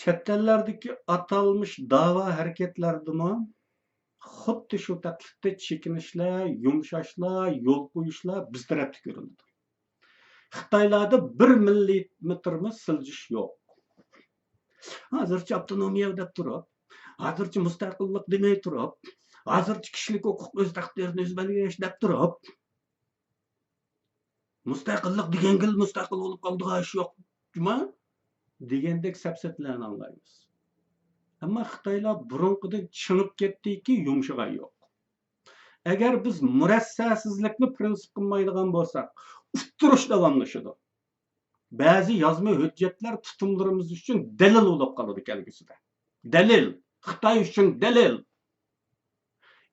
چەت ئەللەردىكى ئاتالمىش داۋا ھەرىكەتلەردىمۇ خۇددى شۇ تەكلىپتە چېكىنىشلەر، يۇمشاشلار، يول قويۇشلار بىز تەرەپتە كۆرۈلىدۇ. خىتايلاردا بىر مىللىمېتىرمۇ سىلجىش يوق. ھازىرچە ئاپتونومىيە دەپ تۇرۇپ، ھازىرچە مۇستەقىللىق دېمەي تۇرۇپ، ھازىرچە كىشىلىك ھوقۇق ئۆز تەقدىرىنى ئۆزى بەلگىلەش دەپ تۇرۇپ، مۇستەقىللىق دېگەنگىلا مۇستەقىل بولۇپ قالىدىغان ئىش يوق جۇما دېگەندەك سەپسەتىلەرنى ئاڭلايمىز. ئەمما خىتايلار بۇرۇنقىدىن چىڭىپ كەتتىكى، يۇمشىغان يوق. ئەگەر بىز مۇرەسسەسىزلىكنى پىرىنسىپ قىلمايدىغان بولساق، ئۇتتۇرۇش داۋاملىشىدۇ. بەزى يازما ھۆججەتلەر تۇتۇملىرىمىز ئۈچۈن دەلىل بولۇپ قالىدۇ كەلگۈسىدە. دەلىل، خىتاي ئۈچۈن دەلىل.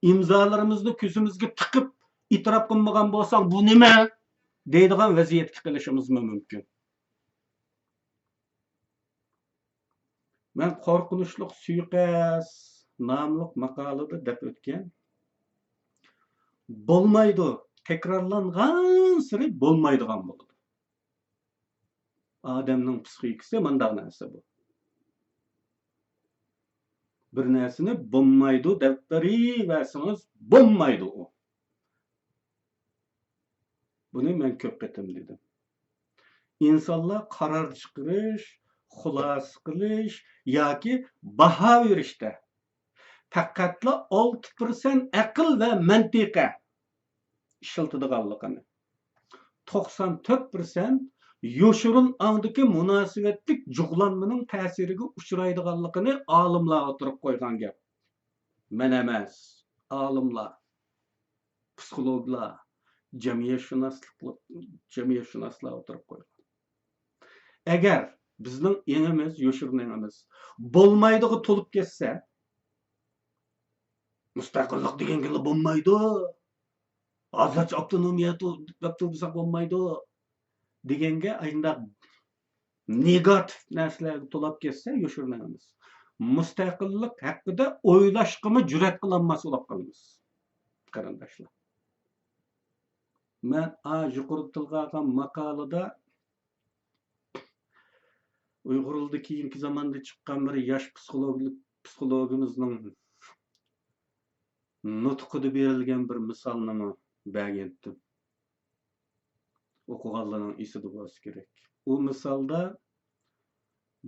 ئىمزالىرىمىزنى كۆزىمىزگە تىقىپ ئېتىراپ قىلمىغان بولساڭ، «بۇ نېمە؟» دەيدىغان ۋەزىيەتكە قېلىشىمىزمۇ مۇمكىن. مەن «قورقۇنچلۇق سۇيىقەست» ناملىق ماقالىدە دەپ ئۆتكەن، بولمايدۇ، تەكرارلانغانسېرى بولمايدىغان بولىدۇ. ئادەمنىڭ پسىخىكىسى مانداق نەرسە بۇ. بىر نەرسىنى بولمايدۇ دەپ بېرىۋەرسىڭىز، بولمايدۇ ئۇ. بۇنى مەن كۆپ قېتىم دېدىم. ئىنسانلار قارار چىقىرىش، خۇلاسە قىلىش ياكى باھا بېرىشتە پەقەتلا ئالتە پىرسەنت ئەقىل ۋە مەنتىقە ئىشلىتىدىغانلىقىنى، توقسان تۆت پىرسەنت يوشۇرۇن ئاڭدىكى مۇناسىۋەتلىك جۇغلانمىنىڭ تەسىرىگە ئۇچرايدىغانلىقىنى ئالىملار ئوتتۇرىغا قويغان گەپ. مەن ئەمەس، ئالىملار، پسىخولوگلار، جەمئىيەتشۇناسلىق، جەمئىيەتشۇناسلار ئوتتۇرىغا قويغان. ئەگەر بىزنىڭ ئېڭىمىز، يوشۇرۇن ئېڭىمىز بولمايدىغا تولۇپ كەتسە، مۇستەقىللىق دېگەنگىلا بولمايدۇ، ھازىرچە ئاپتونومىيە تو-، دەپ تۇرمىساق بولمايدۇ دېگەنگە ئاشۇنداق نېگاتىپ نەرسىلەرگە تولاپ كەتسە، يوشۇرۇن ئەمەس، مۇستەقىللىق ھەققىدە ئويلاشقىمۇ جۈرئەت قىلالماس بولۇپ قالىمىز، قېرىنداشلار. مەن ئا يۇقىرىدا تىلغا ئالغان ماقالىدا ئۇيغۇر ئىلىدا كېيىنكى زاماندا چىققان بىر ياش پسىخولوگ-، پسىخولوگىمىزنىڭ نۇتقىدا بېرىلگەن بىر مىسالنىمۇ بەرگەنتىم. ئوقۇغانلارنىڭ ئېسىدە بولسا كېرەك. ئۇ مىسالدا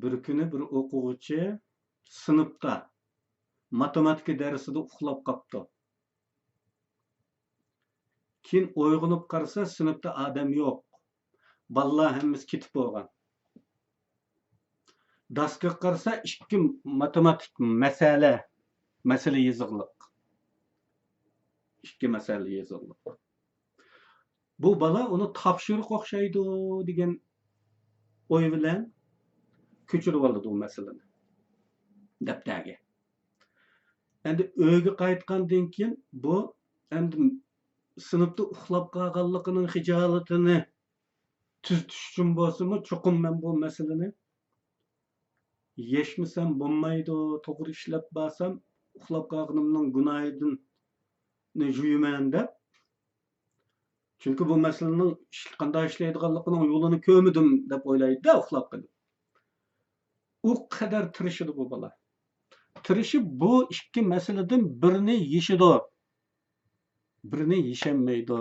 بىر كۈنى بىر ئوقۇغۇچى سىنىپتا ماتېماتىكا دەرسىدە ئۇخلاپ قاپتۇ. كېيىن ئويغىنىپ قارىسا، سىنىپتا ئادەم يوق. بالىلار ھەممىسى كېتىپ بولغان. داسكىغا قارىسا، ئىككى ماتېماتىك مەسەلە، مەسىلە يېزىقلىق. ئىككى مەسەلە يېزىقلىق. بۇ بالا ئۇنى تاپشۇرۇق ئوخشايدۇ دېگەن ئوي بىلەن كۆچۈرۈۋالىدۇ ئۇ مەسىلىنى دەپتەرگە. ئەمدى ئۆيگە قايتقاندىن كېيىن بۇ ئەمدى سىنىپتا ئۇخلاپ قالغانلىقىنىڭ خىجالىتىنى تۈزىتىش ئۈچۈن بولسىمۇ، چوقۇم مەن بۇ مەسىلىنى يەشمىسەم بولمايدۇ، توغرا ئىشلەپ بارسام، ئۇخلاپ قالغىنىمنىڭ گۇناھىدىن يۇيىمەن دەپ، چۈنكى بۇ مەسىلىنىڭ ئىش-، قانداق ئىشلەيدىغانلىقىنىڭ يولىنى كۆرمىدىم دەپ ئويلايدۇ-دە، ئۇخلاپ قېلىپ. ئۇ قەدەر تىرىشىدۇ بۇ بالا. تىرىشىپ بۇ ئىككى مەسىلىدىن بىرىنى يېشىدۇ، بىرىنى يېشەلمەيدۇ.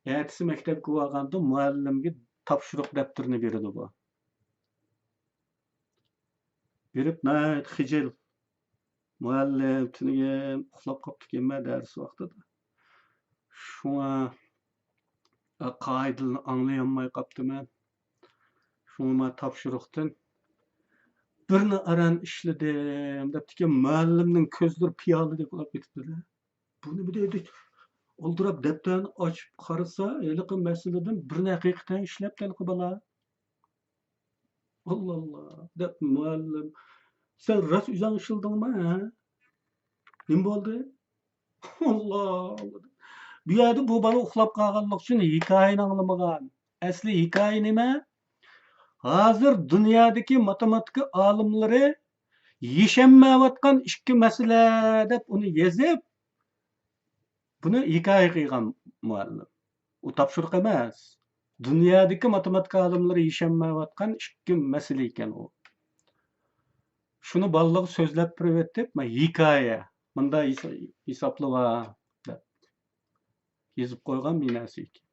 ئەتىسى مەكتەپكە بارغاندا مۇئەللىمگە تاپشۇرۇق دەپتىرىنى بېرىدۇ بۇ. بېرىپ ناھايىتى خىجىل، مۇئەللىم، تۈنۈگۈن ئۇخلاپ قاپتىكەنمەن دەرس ۋاقتىدا. شۇڭا، ئە، قائىدىلەرنى ئاڭلىيالماي قاپتىمەن. شۇڭا مانا تاپشۇرۇقتىن بىرنى ئاران ئىشلىدىم دەپتىكەن، مۇئەللىمنىڭ كۆزلىرى پىيالىدەك بولۇپ كېتىپتۇ-دە. بۇ نېمە دەيدۇ؟ ئولتۇرۇپ دەپتەرنى ئاچىپ قارىسا، ھېلىقى مەسىلىدىن بىرنى ھەقىقەتەن ئىشلەپتۇ ھېلىقى بالا. «ئاللا، ئاللا» دەپ، مۇئەللىم، «سەن راست ئۆزۈڭ ئىشلىدىڭمۇ، ھە؟ نېمە بولدى؟» «ئاللا، ئاللا» دەپ. بۇ يەردە بۇ بالا ئۇخلاپ قالغانلىقى ئۈچۈن ھېكايىنى ئاڭلىمىغان. ئەسلى ھېكايە نېمە؟ ھازىر دۇنيادىكى ماتېماتىكا ئالىملىرى يېشەلمەيۋاتقان ئىككى مەسىلە دەپ ئۇنى يېزىپ، بۇنى ھېكايە قىلغان مۇئەللىم. ئۇ تاپشۇرۇق ئەمەس. دۇنيادىكى ماتېماتىكا ئالىملىرى يېشەلمەيۋاتقان ئىككى مەسىلە ئىكەن ئۇ. شۇنى بالىلارغا سۆزلەپ بېرىۋېتىپ، مانا ھېكايە، مۇنداق ھېس-، ھېسابلىۋا دەپ يېزىپ قويغان بىر نەرسە ئىكەن.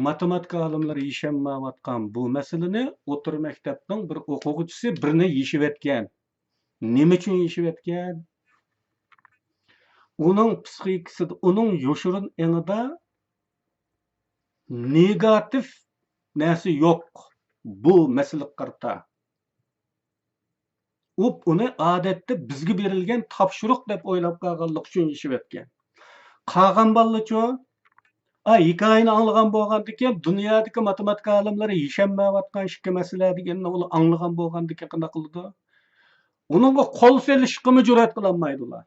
ماتېماتىكا ئالىملىرى يېشەلمەيۋاتقان بۇ مەسىلىنى ئوتتۇرا مەكتەپنىڭ بىر ئوقۇغۇچىسى بىرنى يېشىۋەتكەن. نېمە ئۈچۈن يېشىۋەتكەن؟ ئۇنىڭ پسىخىكىسىدا، ئۇنىڭ يوشۇرۇن ئېڭىدا نېگاتىپ نەرسە يوق بۇ مەسىلىگە قارىتا. ئۇ ئۇنى ئادەتتە بىزگە بېرىلگەن تاپشۇرۇق دەپ ئويلاپ قالغانلىقى ئۈچۈن يېشىۋەتكەن. قالغان بالىلارچۇ؟ ئا، ھېكايىنى ئاڭلىغان بولغاندىكىن، دۇنيادىكى ماتېماتىكا ئالىملىرى يېشەلمەيۋاتقان ئىككى مەسىلە دېگەننى ئۇلار ئاڭلىغان بولغاندىكىن قانداق قىلىدۇ؟ ئۇنىڭغا قول سېلىشقىمۇ جۈرئەت قىلالمايدۇ ئۇلار.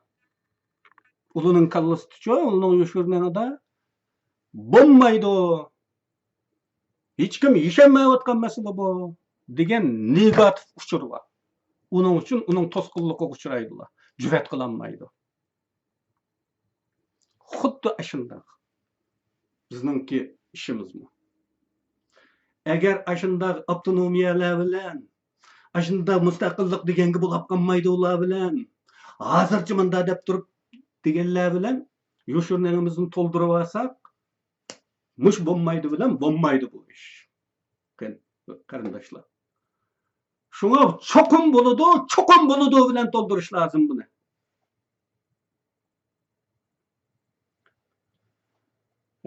ئۇلارنىڭ كاللىسىدىچۇ، ئۇلارنىڭ يوشۇرۇن ئېڭىدا بولمايدۇ، ھېچكىم يېشەلمەيۋاتقان مەسىلە بۇ دېگەن نېگاتىپ ئۇچۇر بار. ئۇنىڭ ئۈچۈن ئۇنىڭ توسقۇنلۇقىغا ئۇچرايدۇ ئۇلار، جۈرئەت قىلالمايدۇ. خۇددى ئاشۇنداق بىزنىڭكى ئىشىمىزمۇ. ئەگەر ئاشۇنداق ئاپتونومىيەلەر بىلەن، ئاشۇنداق مۇستەقىللىق دېگەنگە بولاپ قالمايدۇ ئۇلار بىلەن، ھازىرچە مۇنداق دەپ تۇرۇپ دېگەنلەر بىلەن يوشۇرۇن ئېڭىمىزنى تولدۇرۇۋالساق، مۇش بولمايدۇ بىلەن بولمايدۇ بۇ ئىش. قېرىنداشلار. شۇڭا چوقۇم بولىدۇ، چوقۇم بولىدۇ بىلەن تولدۇرۇش لازىم بۇنى.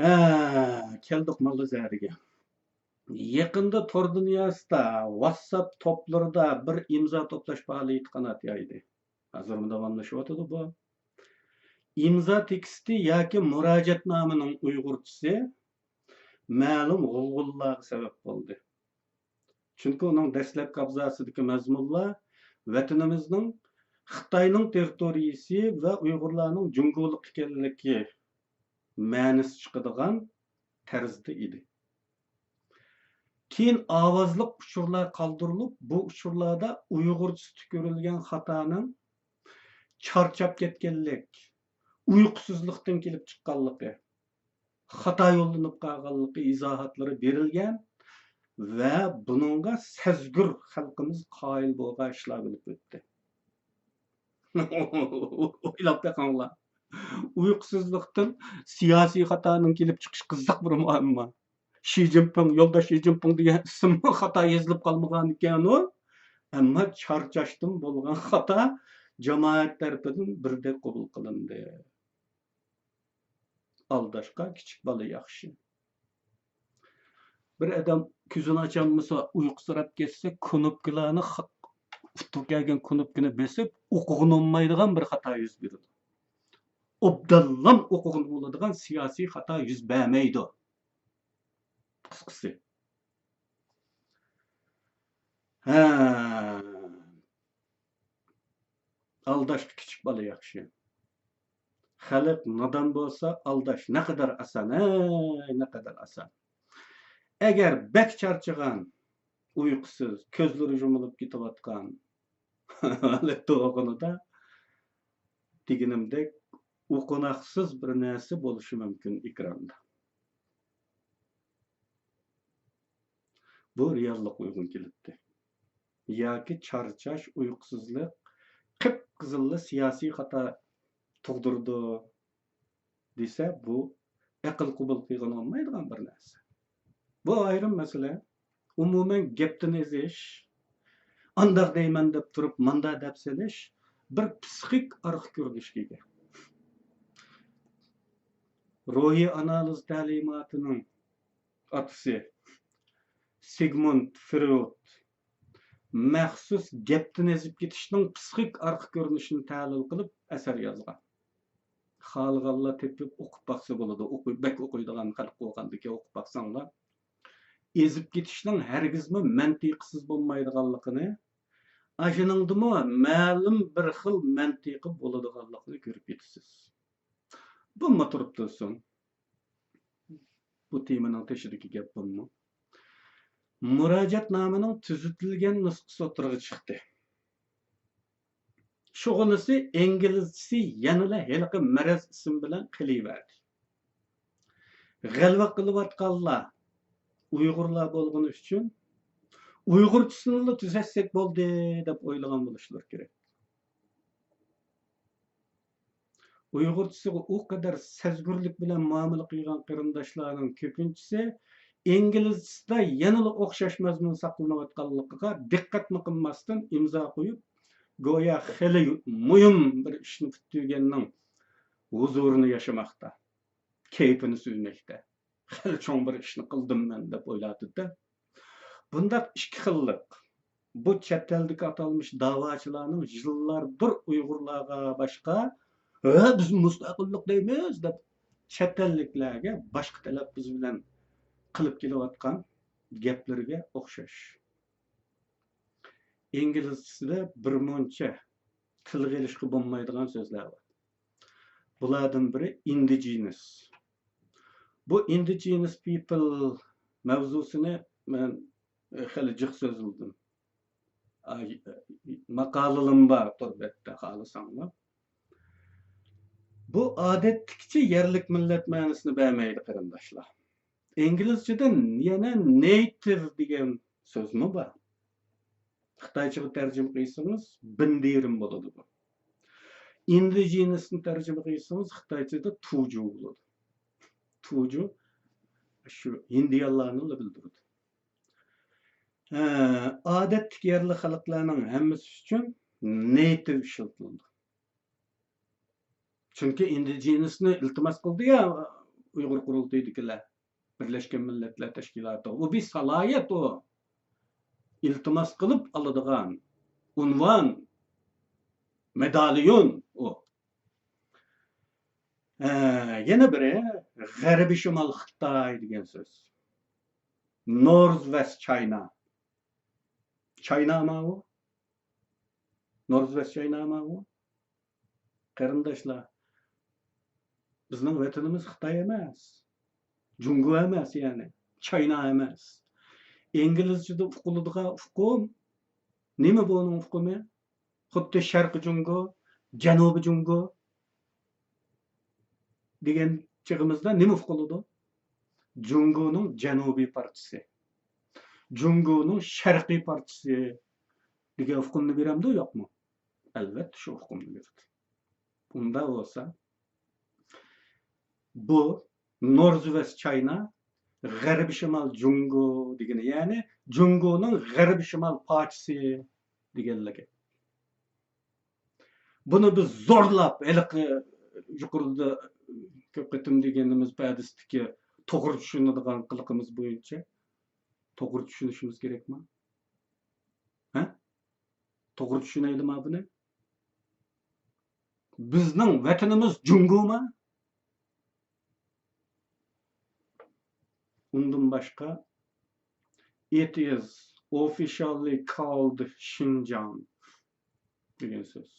ھە، كەلدۇق موللا زەھەرگە. يېقىندا تور دۇنياسىدا، ۋاتساپ توپلىرىدا بىر ئىمزا توپلاش پائالىيىتى قانات يايدى. ھازىرمۇ داۋاملىشىۋاتىدۇ بۇ. ئىمزا تېكىستى ياكى مۇراجىئەتنامىنىڭ ئۇيغۇرچىسى مەلۇم غۇلغۇلىلارغا سەۋەب بولدى. چۈنكى ئۇنىڭ دەسلەپكى ئابزاسىدىكى مەزمۇنلار ۋەتىنىمىزنىڭ خىتاينىڭ تېررىتورىيىسى ۋە ئۇيغۇرلارنىڭ جۇڭگولۇق ئىكەنلىكى مەنىسى چىقىدىغان تەرزدە ئىدى. كېيىن ئاۋازلىق ئۇچۇرلار قالدۇرۇلۇپ، بۇ ئۇچۇرلاردا ئۇيغۇرچىسىدا كۆرۈلگەن خاتانىڭ چارچاپ كەتكەنلىك، ئۇيقۇسىزلىقتىن كېلىپ چىققانلىقى، خاتا يوللىنىپ قالغانلىقى ئىزاھاتلىرى بېرىلگەن ۋە بۇنىڭغا سەزگۈر خەلقىمىز قايىل بولغان ئىشلار بولۇپ ئۆتتى. ئويلاپ بېقىڭلار. ئۇيقۇسىزلىقتىن سىياسىي خاتانىڭ كېلىپ چىقىشى قىزىق بىر مۇئەمما. شى جىنپىڭ، يولداش شى جىنپىڭ دېگەن ئىسىممۇ خاتا يېزىلىپ قالمىغانىكەنۇ، ئەمما چارچاشتىن بولغان خاتا جامائەت تەرىپىدىن بىردەك قوبۇل قىلىندى. ئالداشقا كىچىك بالا ياخشى. بىر ئادەم كۆزىنى ئاچالمىسا، ئۇيقۇسىراپ كەتسە، كۇنۇپكىلارنى خا-، ئۇتتۇرا كەلگەن كۇنۇپكىنى بېسىپ، ئوقۇغىنى بولمايدىغان بىر خاتا يۈز بېرىدۇ. ئوبدانلام ئوقۇغىنى بولىدىغان سىياسىي خاتا يۈز بەرمەيدۇ. قىسقىسى. ھە. ئالداشقا كىچىك بالا ياخشى. خەلق نادان بولسا ئالداش نەقەدەر ئاسان، ھەي، نەقەدەر ئاسان. ئەگەر بەك چارچىغان، ئۇيقۇسىز، كۆزلىرى يۇمۇلۇپ كېتىۋاتقان ھالەتتە بولغىنىدا، دېگىنىمدەك، ئوقۇناقسىز بىر نەرسە بولۇشى مۇمكىن ئېكراندا. بۇ رېئاللىققا ئۇيغۇن كېلىپتۇ. ياكى چارچاش، ئۇيقۇسىزلىق قىپقىزىللا سىياسىي خاتا تۇغدۇرىدۇ دېسە، بۇ ئەقىل قوبۇل قىلغىلى بولمايدىغان بىر نەرسە. بۇ ئايرىم مەسىلە. ئومۇمەن گەپتىن ئېزىش، ئانداق دەيمەن دەپ تۇرۇپ ماندا دەپ سېلىش بىر پسىخىك ئارقا كۆرۈنۈشكە ئىگە. روھىي ئانالىز تەلىماتىنىڭ ئاتىسى سىگمۇند فرويد مەخسۇس گەپتىن ئېزىپ كېتىشنىڭ پسىخىك ئارقا كۆرۈنۈشىنى تەھلىل قىلىپ ئەسەر يازغان. خالىغانلار تېپىپ ئوقۇپ باقسا بولىدۇ. ئوقۇي-، بەك ئوقۇيدىغان خەلق بولغاندىكىن ئوقۇپ باقساڭلار. ئېزىپ كېتىشنىڭ ھەرگىزمۇ مەنتىقىسىز بولمايدىغانلىقىنى، ئاشۇنىڭدىمۇ مەلۇم بىر خىل مەنتىقى بولىدىغانلىقىنى كۆرۈپ يېتىسىز. بۇممۇ تۇرۇپ تۇرسۇن. بۇ تېمىنىڭ تېشىدىكى گەپ بۇممۇ. مۇراجىئەتنامىنىڭ تۈزىتىلگەن نۇسخىسى ئوتتۇرىغا چىقتى. شۇغىنىسى ئىنگلىزچىسى يەنىلا ھېلىقى مەرەز ئىسىم بىلەن قېلىۋەردى. غەلۋە قىلىۋاتقانلار ئۇيغۇرلار بولغىنى ئۈچۈن، ئۇيغۇرچىسىنىلا تۈزەتسەك بولدى دەپ ئويلىغان بولۇشلىرى كېرەك. ئۇيغۇرچىسىغا ئۇ قەدەر سەزگۈرلۈك بىلەن مۇئامىلە قىلغان قېرىنداشلارنىڭ كۆپىنچىسى ئىنگلىزچىسىدا يەنىلا ئوخشاش مەزمۇن ساقلىنىۋاتقانلىقىغا دىققەتمۇ قىلماستىن ئىمزا قويۇپ، گويا خېلى مۇھىم بىر ئىشنى پۈتتۈرگەننىڭ ھۇزۇرىنى ياشىماقتا، كەيپىنى سۈرمەكتە. خېلى چوڭ بىر ئىشنى قىلدىم مەن دەپ ئويلاۋاتىدۇ-دە. بۇنداق ئىككى خىللىق. بۇ چەت ئەلدىكى ئاتالمىش داۋاچىلارنىڭ يىللاردۇر ئۇيغۇرلارغا باشقا، ھە، بىز مۇستەقىللىق دەيمىز دەپ چەت ئەللىكلەرگە باشقا تەلەپپۇز بىلەن قىلىپ كېلىۋاتقان گەپلىرىگە ئوخشاش. ئىنگلىزچىسىدە بىرمۇنچە تىلغا ئېلىشقا بولمايدىغان سۆزلەر بار. بۇلاردىن بىرى indigenous. بۇ indigenous people مەۋزۇسىنى مەن خېلى جىق سۆزلىدىم. ئاي، ماقالىلىرىم بار تور بەتتە، خالىساڭلار. بۇ ئادەتتىكىچە يەرلىك مىللەت مەنىسىنى بەرمەيدۇ، قېرىنداشلار. ئىنگلىزچىدە يەنە نېيتىۋ دېگەن سۆزمۇ بار. خىتايچىغا تەرجىمە قىلسىڭىز، بىندىرىم بولىدۇ بۇ. ئىندىجېنىسنى تەرجىمە قىلسىڭىز، خىتايچىدا تۇجۇ بولىدۇ. تۇجۇ شۇ ھىندىيانلارنىلا بىلدۈرىدۇ. ھە، ئادەتتىكى يەرلىك خەلقلەرنىڭ ھەممىسى ئۈچۈن نېيتىۋ ئىشلىتىلىدۇ. چۈنكى ئىندىجېنىسنى ئىلتىماس قىلدى يا ئۇيغۇر قۇرۇلتىيىدىكىلەر، بىرلەشكەن مىللەتلەر تەشكىلاتىغا. ئۇ بىر سالاھىيەت ئۇ. ئىلتىماس قىلىپ ئالىدىغان ئۇنۋان، مېداليون ئۇ. ھە، يەنە بىرى غەربىي شىمال خىتاي دېگەن سۆز. North West China. چاينامۇ ئۇ؟ North West China مۇ ئۇ؟ قېرىنداشلار، بىزنىڭ ۋەتىنىمىز خىتاي ئەمەس، جۇڭگو ئەمەس، يەنى چاينا ئەمەس. ئىنگلىزچىدا ئۇقۇلىدىغان ئۇقۇم نېمە بۇنىڭ ئۇقۇمى؟ خۇددى شەرقىي جۇڭگو، جەنۇبىي جۇڭگو دېگەن چېغىمىزدا نېمە ئۇقۇلىدۇ؟ جۇڭگونىڭ جەنۇبىي پارچىسى، جۇڭگونىڭ شەرقىي پارچىسى دېگەن ئۇقۇمنى بېرەمدۇ، يوقمۇ؟ ئەلۋەتتە، شۇ ئۇقۇمنى بېرىدۇ. ئۇنداق بولسا، بۇ North West China، غەربىي شىمال جۇڭگو دېگىنى، يەنى جۇڭگونىڭ غەربىي شىمال پارچىسى دېگەنلىكى. بۇنى بىز زورلاپ، ھېلىقى يۇقىرىدا كۆپ قېتىم دېگىنىمىز پەدىسىدىكى توغرا چۈشىنىدىغان قىلىقىمىز بويىچە توغرا چۈشىنىشىمىز كېرەكمۇ؟ ھە؟ توغرا چۈشىنەيلىما بۇنى؟ بىزنىڭ ۋەتىنىمىز جۇڭگوما؟ ئۇندىن باشقا، it is officially called شىنجاڭ دېگەن سۆز.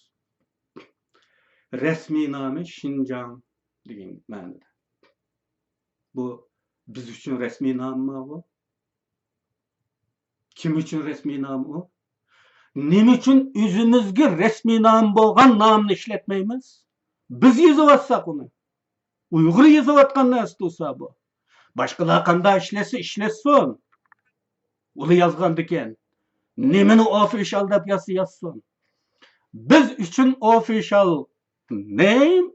رەسمىي نامى شىنجاڭ دېگەن مەنىدە. بۇ بىز ئۈچۈن رەسمىي نامىما بۇ؟ كىم ئۈچۈن رەسمىي نام ئۇ؟ نېمە ئۈچۈن ئۆزىمىزگە رەسمىي نام بولغان نامنى ئىشلەتمەيمىز؟ بىز يېزىۋاتساق ئۇنى. ئۇيغۇر يېزىۋاتقان نەرسە تۇرسا بۇ. باشقىلار قانداق ئىشلەتسە ئىشلەتسۇن. ئۇلار يازغاندىكىن. نېمىنى ئوفىشال دەپ يازسا يازسۇن. بىز ئۈچۈن ئوفىشال نېيم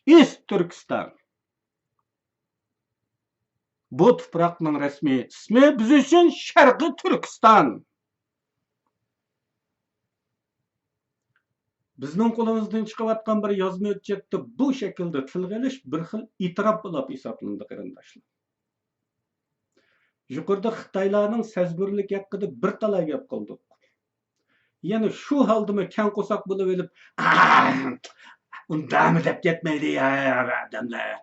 ئىست تۈركىستان. بۇ تۇپراقنىڭ رەسمىي ئىسمى بىز ئۈچۈن شەرقىي تۈركىستان. بىزنىڭ قولىمىزدىن چىقىۋاتقان بىر يازما ھۆججەتتە بۇ شەكىلدە تىلغا ئېلىش بىر خىل ئېتىراپ بولۇپ ھېسابلىنىدۇ، قېرىنداشلار. يۇقىرىدا خىتايلارنىڭ سەزگۈرلۈكى ھەققىدە بىر تالاي گەپ قىلدۇق. يەنە شۇ ھالدىمۇ كەڭ قورساق بولۇۋېلىپ، ئۇنداقمۇ دەپ كەتمەيلى يا ئادەملەر،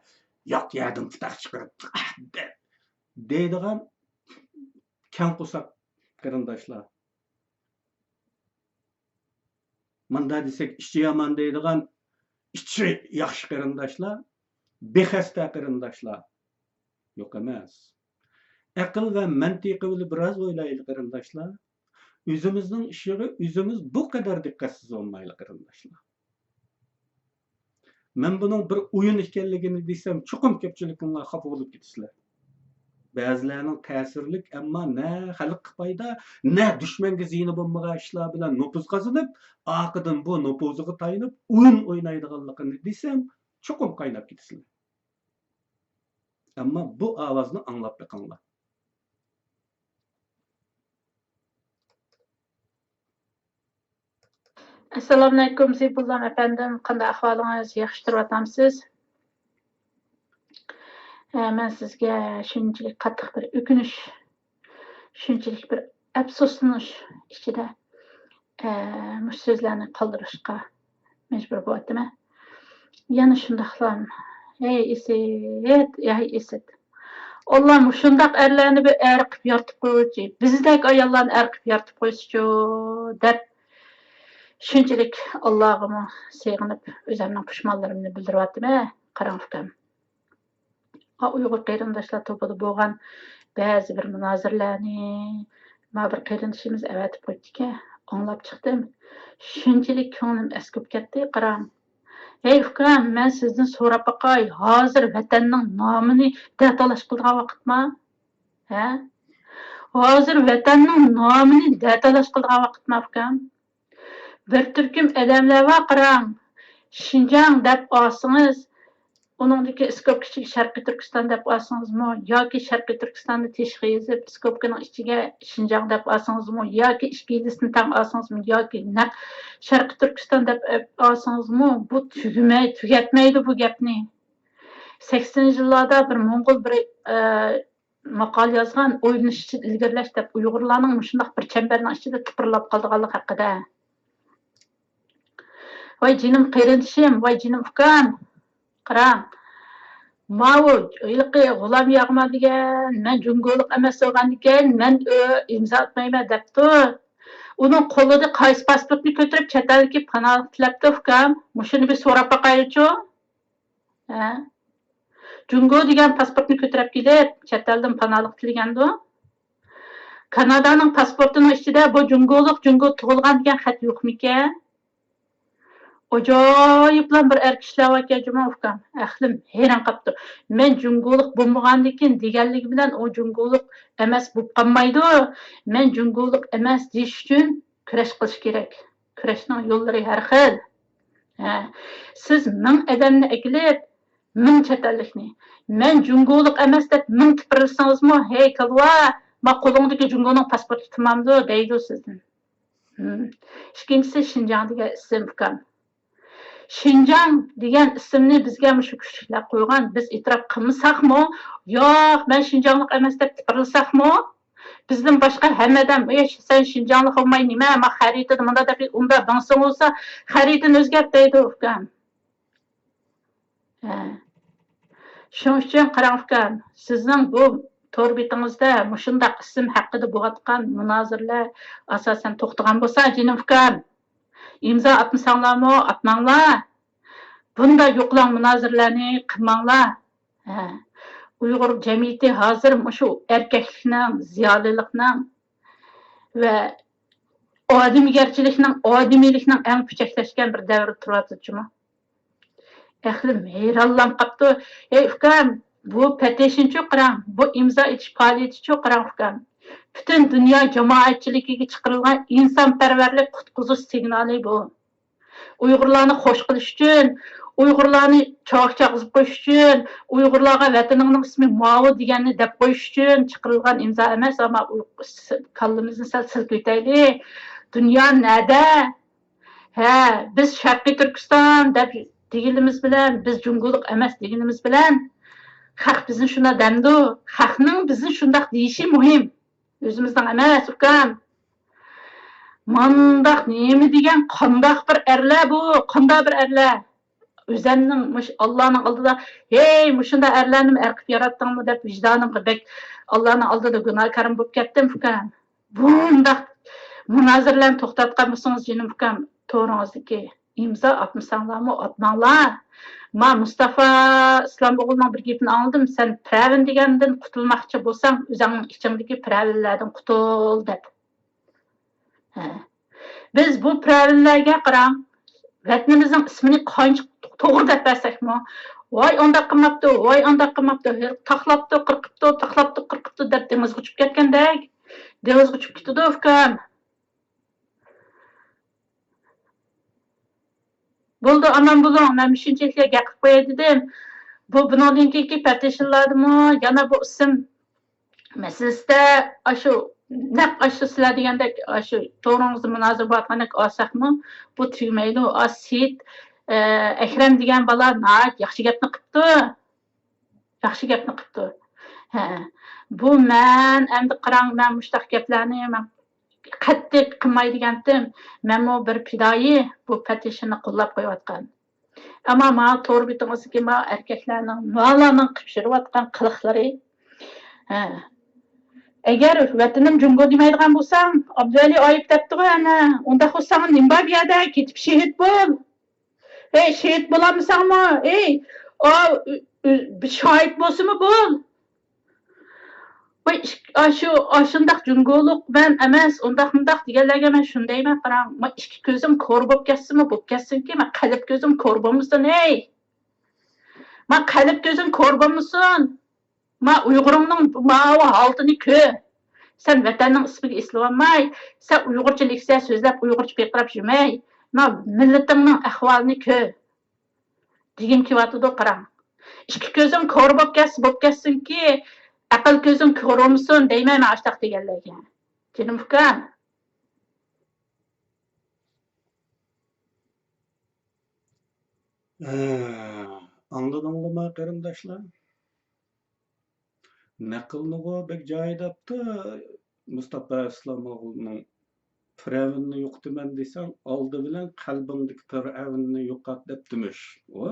ياق يەردىن پۇتاق چىقىرىپ دەيدىغان كەڭ قورساق قېرىنداشلار. مۇنداق دېسەك، ئىچى يامان دەيدىغان، ئىچى ياخشى قېرىنداشلار، بىخەستە قېرىنداشلار يوق ئەمەس. ئەقىل ۋە مەنتىقى بىلەن بىراز ئويلايلى قېرىنداشلار. ئۆزىمىزنىڭ ئىشىغا ئۆزىمىز بۇ قەدەر دىققەتسىز بولمايلى قېرىنداشلار. مەن بۇنىڭ بىر ئويۇن ئىكەنلىكىنى دېسەم، چوقۇم كۆپچىلىكىڭلار خاپا بولۇپ كېتىسىلەر. بەزىلەرنىڭ تەسىرلىك، ئەمما نە خەلققە پايدا، نە دۈشمەنگە زىيىنى بولمىغان ئىشلار بىلەن نوپۇز قازىنىپ، ئارقىدىن بۇ نوپۇزىغا تايىنىپ ئويۇن ئوينايدىغانلىقىنى دېسەم، چوقۇم قايناپ كېتىسىلەر. ئەمما بۇ ئاۋازنى ئاڭلاپ بېقىڭلار. ئەسسالامۇئەلەيكۇم، زىبۇللام ئەپەندىم، قانداق ئەھۋالىڭىز؟ ياخشى تۇرۇۋاتامسىز؟ ئە، مەن سىزگە شۇنچىلىك قاتتىق بىر ئۆكۈنۈش، شۇنچىلىك بىر ئەپسۇسلىنىش ئىچىدە، ئە، مۇشۇ سۆزلەرنى قالدۇرۇشقا مەجبۇر بولۇۋاتىمەن. يەنە شۇنداقلا، ھەي ئىسىت، ھەي ئىسىت. ئاللا مۇشۇنداق ئەرلەرنى بىر ئەر قىلىپ يارىتىپ قويغۇچى، بىزدەك ئاياللارنى ئەر قىلىپ يارىتىپ قويسىچۇ، دەپ شۇنچىلىك ئاللاغىمۇ سېغىنىپ، ئۆزۈمنىڭ پۇشمانلىرىمنى بىلدۈرۈۋاتىمەن، قاراڭ ئۇكام. ئا، ئۇيغۇر قېرىنداشلار توپىدا بولغان بەزى بىر مۇنازىرىلەرنى ما بىر قېرىندىشىمىز ئەۋەتىپ قويۇپتىكەن، ئاڭلاپ چىقتىم. شۇنچىلىك كۆڭلۈم ئەسكىپ كەتتى، قاراڭ. ھەي ئۇكام، مەن سىزدىن سوراپ باقاي، ھازىر ۋەتەننىڭ نامىنى دەتالاش قىلىدىغان ۋاقىتما؟ ھە؟ ھازىر ۋەتەننىڭ نامىنى دەتالاش قىلىدىغان ۋاقىتما، ئۇكام؟ بىر تۈركۈم ئادەملەر بار، قاراڭ، شىنجاڭ دەپ ئالسىڭىز، ئۇنىڭدىكى ئىسكوپكا ئىچىگە شەرقىي تۈركىستان دەپ ئالسىڭىزمۇ ياكى شەرقىي تۈركىستاننى تېشىغا يېزىپ، ئىسكوپكىنىڭ ئىچىگە شىنجاڭ دەپ ئالسىڭىزمۇ ياكى ئىككىلىسىنى تەڭ ئالسىڭىزمۇ ياكى نەق شەرقىي تۈركىستان دەپ ئالسىڭىزمۇ، بۇ تۈگىمەي، تۈگەتمەيدۇ بۇ گەپنى. سەكسىنىنچى يىللاردا بىر موڭغۇل بىر، ئە، ماقالە يازغان، ئويلىنىش ئىچىدە ئىلگىرىلەش دەپ ئۇيغۇرلارنىڭ مۇشۇنداق بىر چەمبەرنىڭ ئىچىدە تىپىرلاپ قالىدىغانلىقى ھەققىدە. ۋاي جېنىم قېرىندىشىم، ۋاي جېنىم ئۇكام، قاراڭ. ماۋۇ ھېلىقى غۇلام ياغما دېگەن، مەن جۇڭگولۇق ئەمەس بولغاندىكىن، مەن ئۆ، ئىمزا ئاتمايمەن دەپتۇ. ئۇنىڭ قولىدا قايسى پاسپورتنى كۆتۈرۈپ چەت ئەلدىكى پاناھلىق تىلەپتۇ ئۇكام؟ مۇشۇنى بىر سوراپ باقايلىچۇ. ھە؟ جۇڭگو دېگەن پاسپورتنى كۆتۈرۈپ كېلىپ، چەت ئەلدىن پاناھلىق تىلىگەندۇ؟ كانادانىڭ پاسپورتىنىڭ ئىچىدە بۇ جۇڭگولۇق، جۇڭگو تۇغۇلغان دېگەن خەت يوقمىكەن؟ ئاجايىپلا بىر ئەر كىشىلەر باركەن جۇمۇ ئۇكام. ئەقلىم ھەيران قاپتۇ. مەن جۇڭگولۇق بولمىغاندىكىن دېگەنلىكى بىلەن ئۇ جۇڭگولۇق ئەمەس بولۇپ قالمايدۇ. مەن جۇڭگولۇق ئەمەس دېيىش ئۈچۈن كۈرەش قىلىش كېرەك. كۈرەشنىڭ يوللىرى ھەر خىل. ھە، سىز مىڭ ئادەمنى ئەكېلىپ، مىڭ چەت ئەللىكنى، مەن جۇڭگولۇق ئەمەس دەپ مىڭ تىپىرلىسىڭىزمۇ، ھەي كالۋا، ما قولۇڭدىكى جۇڭگونىڭ پاسپورتى تامامدۇ دەيدۇ سىزدىن. ھىم. ئىككىنچىسى، شىنجاڭ دېگەن ئىسىم ئۇكام. شىنجاڭ دېگەن ئىسىمنى بىزگە مۇشۇ كۈچلۈكلەر قويغان، بىز ئېتىراپ قىلمىساقمۇ، ياق، مەن شىنجاڭلىق ئەمەس دەپ تىپىرلىساقمۇ، بىزدىن باشقا ھەممە ئادەم، ئەي، سەن شىنجاڭلىق بولماي نېمە، ما خەرىتىدە مۇنداق دەپ، ئۇنداق بىڭسىڭ بولسا، خەرىتىنى ئۆزگەرت دەيدۇ، ئۇكام. ھە. شۇنىڭ ئۈچۈن قاراڭ، ئۇكام، سىزنىڭ بۇ تور بېتىڭىزدە مۇشۇنداق ئىسىم ھەققىدە بولۇۋاتقان مۇنازىرىلەر ئاساسەن توختىغان بولسا، جېنىم ئۇكام، ئىمزا ئاتمىساڭلارمۇ ئاتماڭلار. بۇنداق يوقىلاڭ مۇنازىرىلەرنى قىلماڭلار. ھە. ئۇيغۇر جەمئىيىتى ھازىر مۇشۇ ئەركەكلىكنىڭ، زىيالىيلىقنىڭ ۋە ئادىمىيگەرچىلىكنىڭ، ئادىمىيلىكنىڭ ئەڭ پۈچەكلەشكەن بىر دەۋرىدە تۇرۇۋاتىدۇ جۇمۇ. ئەقلىم ھەيرانلانىپ قاپتۇ. ھەي ئۇكام، بۇ پېتىشنچۇ قاراڭ، بۇ ئىمزا ئېتىش پائالىيىتىچۇ قاراڭ ئۇكام. پۈتۈن دۇنيا جامائەتچىلىكىگە چىقىرىلغان ئىنسانپەرۋەرلىك قۇتقۇزۇش سىگنالى بۇ. ئۇيغۇرلارنى خوش قىلىش ئۈچۈن، ئۇيغۇرلارنى چاۋاك چاققۇزۇپ قويۇش ئۈچۈن، ئۇيغۇرلارغا ۋەتىنىڭنىڭ ئىسمى ماۋۇ دېگەننى دەپ قويۇش ئۈچۈن چىقىرىلغان ئىمزا ئەمەس، ئەمما ئۇ-، كاللىمىزنى سەل سىلكىۋېتەيلى. دۇنيا نەدە؟ ھە، بىز شەرقىي تۈركىستان دەپ دېگىنىمىز بىلەن، بىز جۇڭگولۇق ئەمەس دېگىنىمىز بىلەن، خەق بىزنى شۇنداق دەمدۇ؟ خەقنىڭ بىزنى شۇنداق دېيىشى مۇھىم. ئۆزىمىزنىڭ ئەمەس، ئۇكام. مانداق نېمە دېگەن، قانداق بىر ئەرلەر بۇ؟ قانداق بىر ئەرلەر؟ ئۆزەمنىڭ مۇشۇ ئاللانىڭ ئالدىدا، ھەي، مۇشۇنداق ئەرلەرنىمۇ ئەر قىلىپ ياراتتىڭمۇ دەپ ۋىجدانىمغا بەك ئاللانىڭ ئالدىدا گۇناھكارىم بولۇپ كەتتىم، ئۇكام. بۇنداق مۇنازىرىلەرنى توختاتقان بولسىڭىز، جېنىم ئۇكام، تورىڭىزدىكى ئىمزا ئاتمىساڭلارمۇ ئاتماڭلار. ما مۇستافا ئىسلام ئوغلىنىڭ بىر گېپىنى ئاڭلىدىم، سەن پىرئەۋن دېگەندىن قۇتۇلماقچى بولساڭ، ئۆزۈڭنىڭ ئىچىڭدىكى پىرئەۋنلەردىن قۇتۇل دەپ. ھە. بىز بۇ پىرئەۋنلەرگە قاراڭ، ۋەتىنىمىزنىڭ ئىسمىنى قانچە توغرا دەپ بەرسەكمۇ، ۋاي ئانداق قىلماپتۇ، ۋاي ئانداق قىلماپتۇ، تاقلاپتۇ، قىرقىپتۇ، تاقلاپتۇ، قىرقىپتۇ دەپ دېڭىزغا ئۇچۇپ كەتكەندەك، دېڭىزغا ئۇچۇپ كېتىدۇ، ئۇكام. بولدى، ئامان بولۇڭ، مەن مۇشۇنچىلىكلا گەپ قىلىپ قوياي دېدىم. بۇ، بۇنىڭدىن كېيىنكى پېتىشنلاردىمۇ يەنە بۇ ئىسىم مەسىلىسىدە، ئاشۇ نەق ئاشۇ سىلەر دېگەندەك، ئاشۇ تورىڭىزدا مۇنازىرە بولۇۋاتقاندەك ئالساقمۇ، بۇ تۈگىمەيدۇ. ئا، سېيىت، ئە، ئەكرەم دېگەن بالا ناھايىتى ياخشى گەپنى قىپتۇ. ياخشى گەپنى قىپتۇ. ھە. بۇ مەن ئەمدى قاراڭ، مەن مۇشۇنداق گەپلەرنى مەن قەتئىي قىلماي دېگەنتىم. مەنمۇ بىر پىدائىي بۇ پېتىشننى قوللاپ قويۇۋاتقان. ئەمما مانا تور بېتىڭىزدىكى مانا ئەركەكلەرنىڭ، بالىلارنىڭ قىلىپ يۈرۈۋاتقان قىلىقلىرى، ھە. ئەگەر ۋەتىنىم جۇڭگو دېمەيدىغان بولساڭ، ئابدۇۋەلى ئايۇپ دەپتىغۇ ئەنە، ئۇنداق بولساڭ نېمە بار بۇ يەردە؟ كېتىپ شېھىت بول. ھەي، شېھىت بولالمىساڭمۇ، ھەي، ئا، ئۆ-، ئۆ-، بىر شاھىت بولسىمۇ بول. ۋاي، ئىش-، ئاشۇ، ئاشۇنداق جۇڭگولۇق مەن ئەمەس، ئۇنداق مۇنداق دېگەنلەرگە مەن شۇنى دەيمەن، قاراڭ، ما ئىككى كۆزۈم كور بولۇپ كەتسىمۇ بولۇپ كەتسۇنكى، ما قەلب كۆزۈم كور بولمىسۇن، ھەي. ما قەلب كۆزۈم كور بولمىسۇن. ما ئۇيغۇرۇڭنىڭ ماۋۇ ھالىتىنى كۆر. سەن ۋەتەننىڭ ئىسمىگە ئېسىلىۋالماي، سەن ئۇيغۇرچە لېكسىيە سۆزلەپ، ئۇيغۇرچە پىرقىراپ يۈرمەي، ما مىللىتىڭنىڭ ئەھۋالىنى كۆر دېگۈم كېلىۋاتىدۇ، قاراڭ. ئىككى كۆزۈڭ كور بولۇپ كەتسە بولۇپ كەتسۇنكى، ئەقىل كۆزۈڭ كور بولمىسۇن دەيمەن مەن ئاشۇنداق دېگەنلەرگە. جېنىم ئۇكام. ھە، ئاڭلىدىڭلىما قېرىنداشلار؟ نەقىلنىغۇ بەك جايىدا ئاپتۇ، مۇستاپا ئىسلام ئوغلىنىڭ پىرئەۋننى يوقىتىمەن دېسەڭ، ئالدى بىلەن قەلبىڭدىكى پىرئەۋننى يوقات دەپتىمىش ئۇ.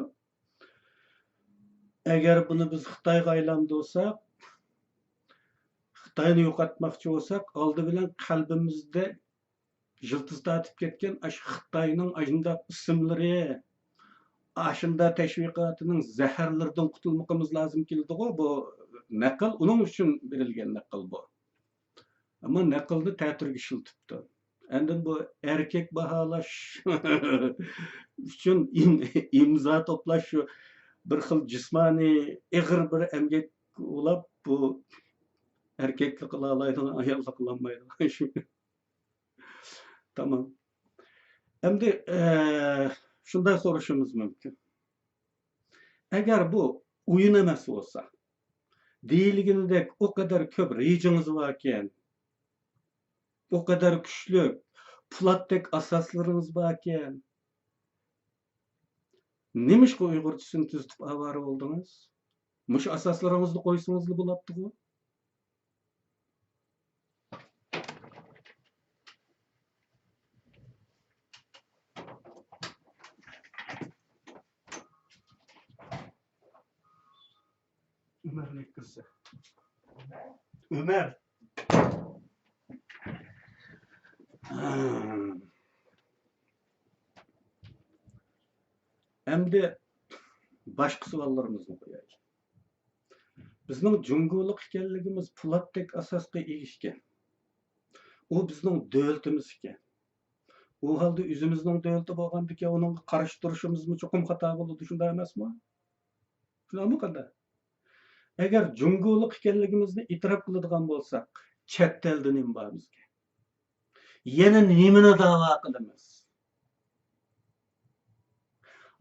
ئەگەر بۇنى بىز خىتايغا ئايلاندۇرساق، خىتاينى يوقاتماقچى بولساق، ئالدى بىلەن قەلبىمىزدە يىلتىز تارتىپ كەتكەن ئاشۇ خىتاينىڭ ئاشۇنداق ئىسىملىرى، ئاشۇنداق تەشۋىقاتىنىڭ زەھەرلىرىدىن قۇتۇلمىقىمىز لازىم كېلىدىغۇ. بۇ نەقىل ئۇنىڭ ئۈچۈن بېرىلگەن نەقىل بۇ. ئەمما نەقىلنى تەتۈرگە ئىشلىتىپتۇ. ئاندىن بۇ ئەركەك باھالاش ئۈچۈن ئىم-، ئىمزا توپلاش شۇ بىر خىل جىسمانىي ئېغىر بىر ئەمگەك ئۇلاپ، بۇ ئەركەكلىك قىلالايدىغان، ئاياللىق قىلالمايدىغان شۇ. تامام. ئەمدى، ئە، شۇنداق سورىشىمىز مۇمكىن. ئەگەر بۇ ئويۇن ئەمەس بولسا، دېيىلگىنىدەك ئۇ قەدەر كۆپ رېجىڭىز باركەن، ئۇ قەدەر كۈچلۈك پولاتتەك ئاساسلىرىڭىز باركەن، نېمىشقا ئۇيغۇرچىسىنى تۈزىتىپ ئاۋارە بولدىڭىز؟ مۇشۇ ئاساسلىرىڭىزنى قويسىڭىزلا بولاتتىغۇ. ئۆمەرنى كىرسە. ئۆمەر. ئەمدى باشقا سوئاللىرىمىزنى قويايلى. بىزنىڭ جۇڭگولۇق ئىكەنلىكىمىز پولاتتەك ئاساسقا ئىگە ئىكەن. ئۇ بىزنىڭ دۆلىتىمىز ئىكەن. ئۇ ھالدا ئۆزىمىزنىڭ دۆلىتى بولغاندىكىن ئۇنىڭغا قارشى تۇرۇشىمىزمۇ چوقۇم خاتا بولىدۇ، شۇنداق ئەمەسمۇ؟ شۇنداقمۇ قانداق؟ ئەگەر جۇڭگولۇق ئىكەنلىكىمىزنى ئېتىراپ قىلىدىغان بولساق، چەت ئەلدە نېمە بار بىزگە؟ يەنە نېمىنى داۋا قىلىمىز؟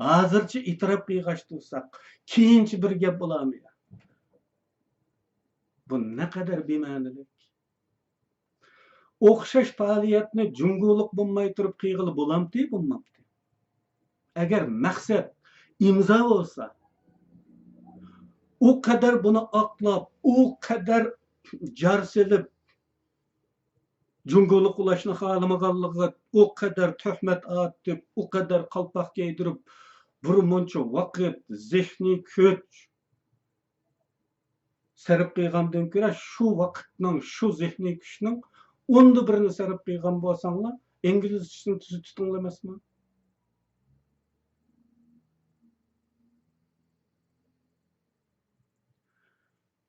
ھازىرچە ئېتىراپ قىلغاچ تۇرساق، كېيىنچە بىر گەپ بولامۇ يا؟ بۇ نەقەدەر بىمەنىلىك. ئوخشاش پائالىيەتنى جۇڭگولۇق بولماي تۇرۇپ قىلغىلى بولامتى، بولمامتى؟ ئەگەر مەقسەت ئىمزا بولسا، ئۇ قەدەر بۇنى ئاقلاپ، ئۇ قەدەر جار سېلىپ، جۇڭگولۇق بولۇشنى خالىمىغانلىقىغا ئۇ قەدەر تۆھمەت ئارتىپ، ئۇ قەدەر قالپاق كىيدۈرۈپ، بىر مۇنچە ۋاقىت، زېھنىي كۈچ سەرپ قىلغاندىن كۆرە، شۇ ۋاقىتنىڭ، شۇ زېھنىي كۈچنىڭ ئوندا بىرىنى سەرپ قىلغان بولساڭلار، ئىنگلىزچىسىنى تۈزۈپ تۇتۇڭلار ئەمەسمۇ؟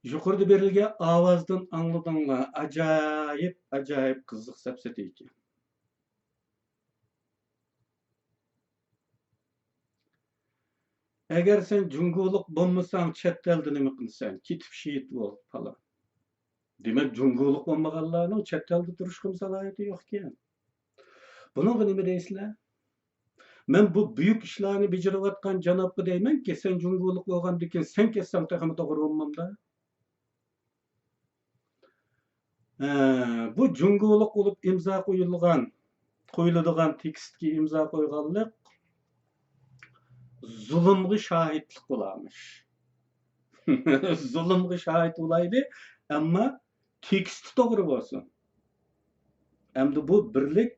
يۇقىرىدا بېرىلگەن ئاۋازدىن ئاڭلىدىڭلار، ئاجايىپ، ئاجايىپ قىزىق سەپسەتە ئىكەن. ئەگەر سەن جۇڭگولۇق بولمىساڭ، چەت ئەلدە نېمە قىلىسەن؟ كېتىپ شېھىت بول، پالان. دېمەك، جۇڭگولۇق بولمىغانلارنىڭ چەت ئەلدە تۇرۇشقىمۇ سالاھىيىتى يوقكەن. بۇنىڭغا نېمە دەيسىلەر؟ مەن بۇ بۈيۈك ئىشلارنى بېجىرىۋاتقان جانابقا دەيمەنكى، سەن جۇڭگولۇق بولغاندىكىن سەن كەتسەڭ تېخىمۇ توغرا بولمامدا؟ ھە، بۇ جۇڭگولۇق بولۇپ ئىمزا قويۇلغان، قويۇلىدىغان تېكىستكە ئىمزا قويغانلىق زۇلۇمغا شاھىتلىق بولارمىش. زۇلۇمغا شاھىت بولايلى، ئەمما تېكىستى توغرا بولسۇن. ئەمدى بۇ بىرلىك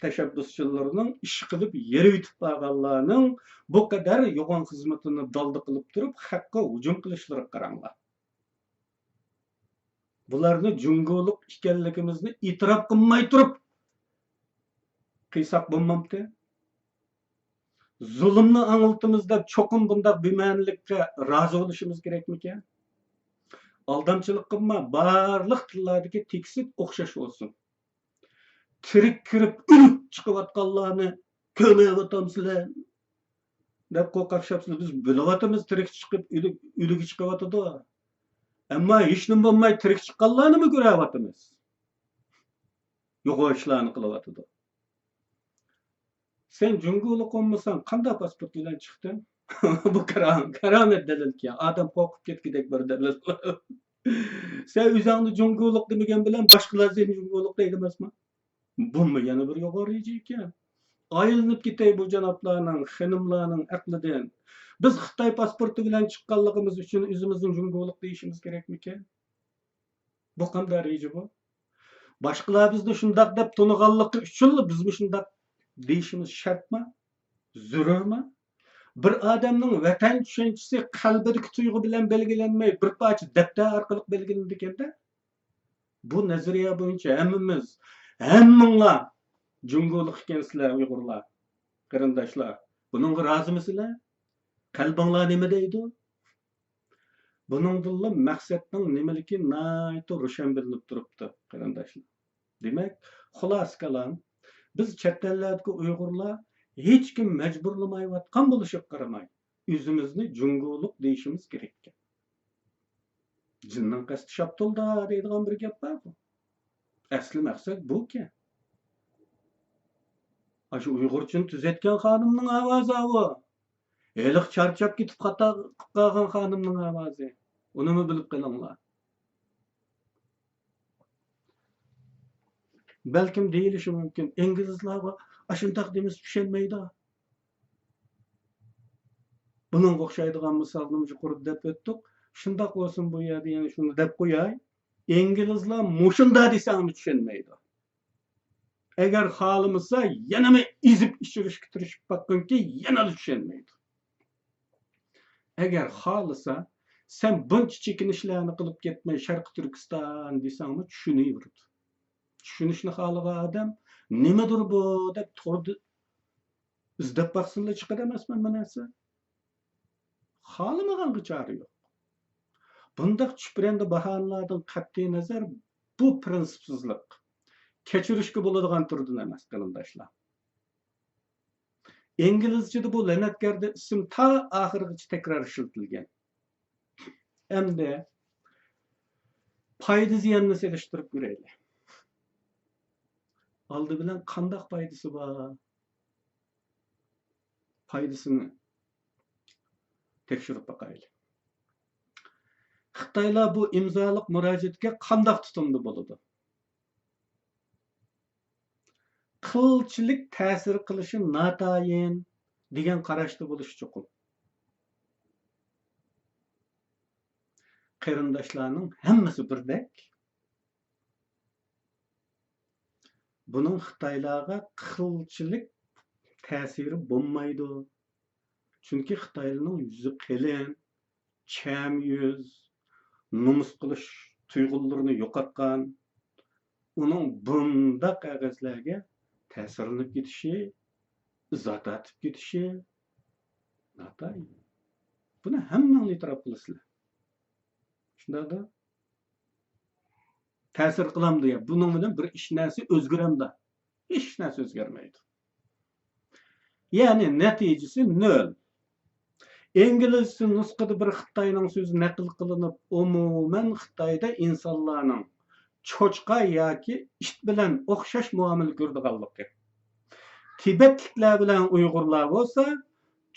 تەشەببۇسچىلىرىنىڭ ئىش قىلىپ يېرىۋېتىپ بارغانلارنىڭ بۇ قەدەر يوغان خىزمىتىنى دالدا قىلىپ تۇرۇپ خەققە ھۇجۇم قىلىشلىرىغا قاراڭلار. بۇلارنى جۇڭگولۇق ئىكەنلىكىمىزنى ئېتىراپ قىلماي تۇرۇپ قىلساق بولمامتى؟ زۇلۇمنى ئاڭلىتىمىز دەپ چوقۇم بۇنداق بىمەنىلىككە رازى بولۇشىمىز كېرەكمىكەن؟ ئالدامچىلىق قىلما، بارلىق تىللاردىكى تېكىست ئوخشاش بولسۇن. تىرىك كىرىپ ئۆلۈك چىقىۋاتقانلارنى كۆرمەيۋاتامسىلەر دەپ قورقاقشاپسىلەر. بىز بىلىۋاتىمىز، تىرىك چىقىپ ئۆلۈك، ئۆلۈكى چىقىۋاتىدۇ. ئەمما ھېچنېمە بولماي تىرىك چىققانلارنىمۇ كۆرەۋاتىمىز. يوغان ئىشلارنى قىلىۋاتىدۇ. سەن جۇڭگولۇق بولمىساڭ، قانداق پاسپورت بىلەن چىقتىڭ؟ بۇ كارام-، كارامەت دەلىلكەن. ئادەم قورقۇپ كەتكۈدەك بىر دەلىل. سەن ئۆزۈڭنى جۇڭگولۇق دېمىگەن بىلەن باشقىلار سېنى جۇڭگولۇق دەيدۇ ئەمەسمۇ؟ بۇمۇ يەنە بىر يوغان رېجە ئىكەن. ئايلىنىپ كېتەي بۇ جانابلارنىڭ، خېنىملارنىڭ ئەقلىدىن. بىز خىتاي پاسپورتى بىلەن چىققانلىقىمىز ئۈچۈن ئۆزىمىزنى جۇڭگولۇق دېيىشىمىز كېرەكمىكەن؟ بۇ قانداق رېجە بۇ؟ باشقىلار بىزنى شۇنداق دەپ تونۇغانلىقى ئۈچۈنلا بىزمۇ شۇنداق دېيىشىمىز شەرتمۇ؟ زۆرۈرمۇ؟ بىر ئادەمنىڭ ۋەتەن چۈشەنچىسى قەلبىدىكى تۇيغۇ بىلەن بەلگىلەنمەي، بىر پارچە دەپتەر ئارقىلىق بەلگىلىنىدىكەن-دە. بۇ نەزەرىيە بويىچە ھەممىمىز، ھەممىڭلار جۇڭگولۇق ئىكەنسىلەر، ئۇيغۇرلار، قېرىنداشلار. بۇنىڭغا رازىمىسىلەر؟ قەلبىڭلار نېمە دەيدۇ؟ بۇنىڭدىنلا مەقسەتنىڭ نېمىلىكى ناھايىتى روشەن بىلىنىپ تۇرۇپتۇ، قېرىنداشلار. دېمەك، خۇلاسە كالام، بىز چەت ئەللەردىكى ئۇيغۇرلار ھېچكىم مەجبۇرلىمايۋاتقان بولۇشىغا قارىماي، ئۆزىمىزنى جۇڭگولۇق دېيىشىمىز كېرەككەن. جىننىڭ قەستى شاپتۇلدا دەيدىغان بىر گەپ بار-غۇ. ئەسلى مەقسەت بۇكەن. ئاشۇ ئۇيغۇرچىنى تۈزەتكەن خانىمنىڭ ئاۋازى ئاۋۇ. ھېلىقى چارچاپ كېتىپ خاتا قىلىپ قالغان خانىمنىڭ ئاۋازى. ئۇنىمۇ بىلىپ قېلىڭلار. بەلكىم دېيىلىشى مۇمكىن، ئىنگلىزلارغا ئاشۇنداق دېمىسە چۈشەنمەيدۇ. بۇنىڭغا ئوخشايدىغان مىسالنىمۇ يۇقىرىدا دەپ ئۆتتۇق. شۇنداق بولسۇن، بۇ يەردە يەنە شۇنى دەپ قوياي. ئىنگلىزلار مۇشۇنداق دېسەڭمۇ چۈشەنمەيدۇ. ئەگەر خالىمىسا، يەنىمۇ ئېزىپ ئىچۈرۈشكە تىرىشىپ باققىنكى، يەنىلا چۈشەنمەيدۇ. ئەگەر خالىسا، سەن بۇنچە چېكىنىشلەرنى قىلىپ كەتمەي، شەرقىي تۈركىستان دېسەڭمۇ چۈشىنىۋېرىدۇ. چۈشىنىشنى خالىغان ئادەم نېمىدۇر بۇ دەپ توردا ئىزدەپ باقسىنلا چىقىدۇ ئەمەسمۇ بۇ نەرسە؟ خالىمىغانغا چارە يوق. بۇنداق چۈپرەندە باھانىلاردىن قەتئىينەزەر، بۇ پىرىنسىپسىزلىق. كەچۈرۈشكە بولىدىغان تۈردىن ئەمەس، قېرىنداشلار. ئىنگلىزچىدە بۇ لەنەتكەردە ئىسىم تا ئاخىرغىچە تەكرار ئىشلىتىلگەن. ئەمدى پايدا زىياننى سېلىشتۇرۇپ كۆرەيلى. ئالدى بىلەن قانداق پايدىسى بار؟ پايدىسىنى تەكشۈرۈپ باقايلى. خىتايلار بۇ ئىمزالىق مۇراجىئەتكە قانداق تۇتۇمدا بولىدۇ؟ قىلچىلىك تەسىر قىلىشى ناتايىن دېگەن قاراشتا بولۇشى چوقۇم. قېرىنداشلارنىڭ ھەممىسى بىردەك. بۇنىڭ خىتايلارغا قىلچىلىك تەسىرى بولمايدۇ. چۈنكى خىتايلارنىڭ يۈزى قېلىن، چەم يۈز، نومۇس قىلىش تۇيغۇلىرىنى يوقاتقان، ئۇنىڭ بۇنداق ئېغىزلارغا تەسىرلىنىپ كېتىشى، ئىزا تارتىپ كېتىشى ناتايىن. بۇنى ھەممىڭلار ئېتىراپ قىلىسىلەر. شۇنداقتا تەسىر قىلامدۇ يا؟ بۇنىڭ بىلەن بىر ئىش نەرسە ئۆزگىرەمدۇ؟ ھېچ نەرسە ئۆزگەرمەيدۇ. يەنى نەتىجىسى نۆل. ئىنگلىزچە نۇسخىدا بىر خىتاينىڭ سۆزى نەقىل قىلىنىپ، ئومۇمەن خىتايدا ئىنسانلارنىڭ چوچقا ياكى ئىت بىلەن ئوخشاش مۇئامىلە كۆرىدىغانلىقى. تىبەتلىكلەر بىلەن ئۇيغۇرلار بولسا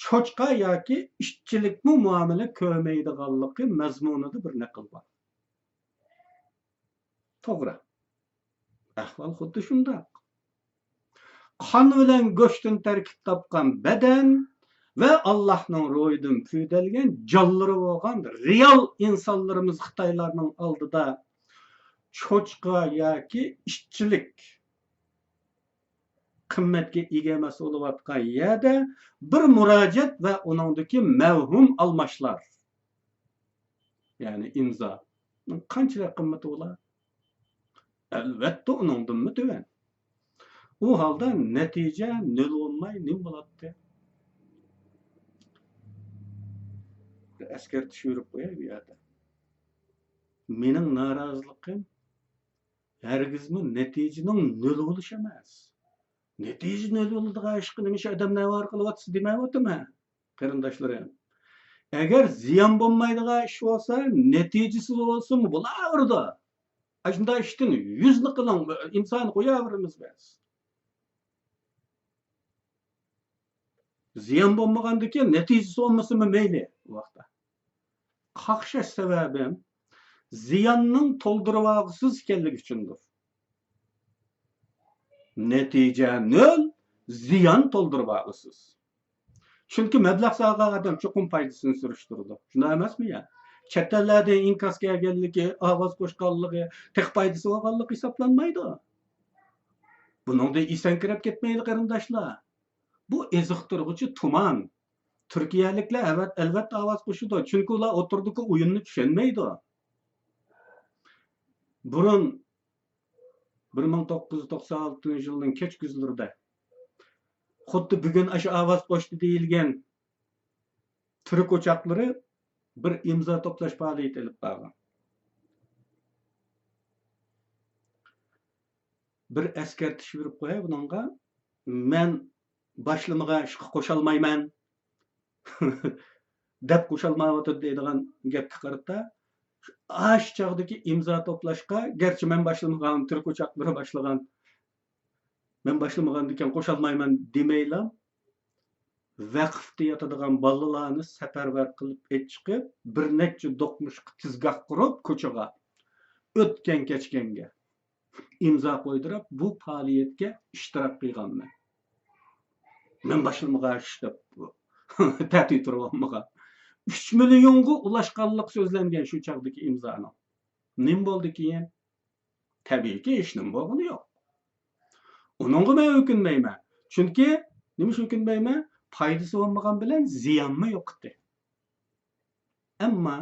چوچقا ياكى ئىتچىلىكمۇ مۇئامىلە كۆرمەيدىغانلىقى مەزمۇنىدا بىر نەقىل بار. توغرا. ئەھۋال خۇددى شۇنداق. قان بىلەن گۆشتىن تەركىب تاپقان بەدەن ۋە ئاللاھنىڭ روھىدىن پۈۋدەلگەن جانلىرى بولغان رېئال ئىنسانلىرىمىز خىتايلارنىڭ ئالدىدا چوچقا ياكى ئىتچىلىك قىممەتكە ئىگە ئەمەس بولۇۋاتقان يەردە بىر مۇراجىئەت ۋە ئۇنىڭدىكى مەۋھۇم ئالماشلار، يەنى ئىمزا، قانچىلىك قىممىتى بولار؟ ئەلۋەتتە، ئۇنىڭدىنمۇ تۆۋەن. ئۇ ھالدا نەتىجە نۆل بولماي نېمە بولاتتى؟ بىر ئەسكەرتىش بېرىپ قوياي بۇ يەردە. مېنىڭ نارازىلىقىم ھەرگىزمۇ نەتىجىنىڭ نۆل بولۇشى ئەمەس. نەتىجە نۆل بولىدىغان ئىشقا نېمىشقا ئادەمنى ئاۋارە قىلىۋاتىسىز دېمەيۋاتىمەن، قېرىنداشلىرىم. ئەگەر زىيان بولمايدىغان ئىش بولسا، نەتىجىسىز بولسىمۇ بولاۋېرىدۇ. ئاشۇنداق ئىشتىن يۈزنى قىلىڭ، ئىمزانى قوياۋېرىمىز بىز. زىيان بولمىغاندىكىن نەتىجىسى بولمىسىمۇ مەيلى ئۇ ۋاقىتتا. قاقشاش سەۋەبىم زىياننىڭ تولدۇرۇۋالغۇسىز ئىكەنلىكى ئۈچۈندۇر. نەتىجە نۆل، زىيان تولدۇرۇۋالغۇسىز. چۈنكى مەبلەغ سالغان ئادەم چوقۇم پايدىسىنى سۈرۈشتۈرىدۇ. شۇنداق ئەمەسمۇ يا؟ چەت ئەللەردىن ئىنكاس كەلگەنلىكى، ئاۋاز قوشقانلىقى، تېخى پايدىسى بولغانلىقى ھېسابلانمايدۇ. بۇنىڭدىن ئېسەنكىرەپ كەتمەيلى، قېرىنداشلار. بۇ ئېزىقتۇرغۇچى تۇمان. تۈركىيەلىكلەر ئەۋەت-، ئەلۋەتتە ئاۋاز قوشىدۇ، چۈنكى ئۇلار ئوتتۇرىدىكى ئويۇننى چۈشەنمەيدۇ. بۇرۇن، بىر مىڭ توققۇز يۈز توقسان ئالتىنچى يىلنىڭ كەچكۈزلىرىدە خۇددى بۈگۈن ئاشۇ ئاۋاز قوشتى دېيىلگەن تۈرك ئوچاقلىرى بىر ئىمزا توپلاش پائالىيىتى ئېلىپ بارغان. بىر ئەسكەرتىش بېرىپ قوياي بۇنىڭغا. مەن باشلىمىغان ئىشقا قوشالمايمەن دەپ قوشالمايۋاتىدۇ دەيدىغان گەپكە قارىتا، ئاشۇ چاغدىكى ئىمزا توپلاشقا، گەرچە مەن باشلىمىغان، تۈرك ئوچاقلىرى باشلىغان، مەن باشلىمىغاندىكىن قوشالمايمەن دېمەيلا، ۋەقىفتە ياتىدىغان بالىلارنى سەپەرۋەر قىلىپ ئېچىقىپ، بىر نەچچە دوقمۇشقا تىزگاھ قۇرۇپ، كوچىغا ئۆتكەن كەچكەنگە ئىمزا قويدۇرۇپ، بۇ پائالىيەتكە ئىشتىراك قىلغانمەن. مەن باشلىمىغان ئىش دەپ تەتۈر تۇرۇۋالمىغان. ئۈچ مىليونغا ئۇلاشقانلىقى سۆزلەنگەن شۇ چاغدىكى ئىمزانىڭ. نېمە بولدى كېيىن؟ تەبىئىيكى، ھېچنېمە بولغىنى يوق. ئۇنىڭغا مەن ئۆكۈنمەيمەن. چۈنكى، نېمىشقا ئۆكۈنمەيمەن؟ پايدىسى بولمىغان بىلەن زىيانمۇ يوق ئىدى. ئەمما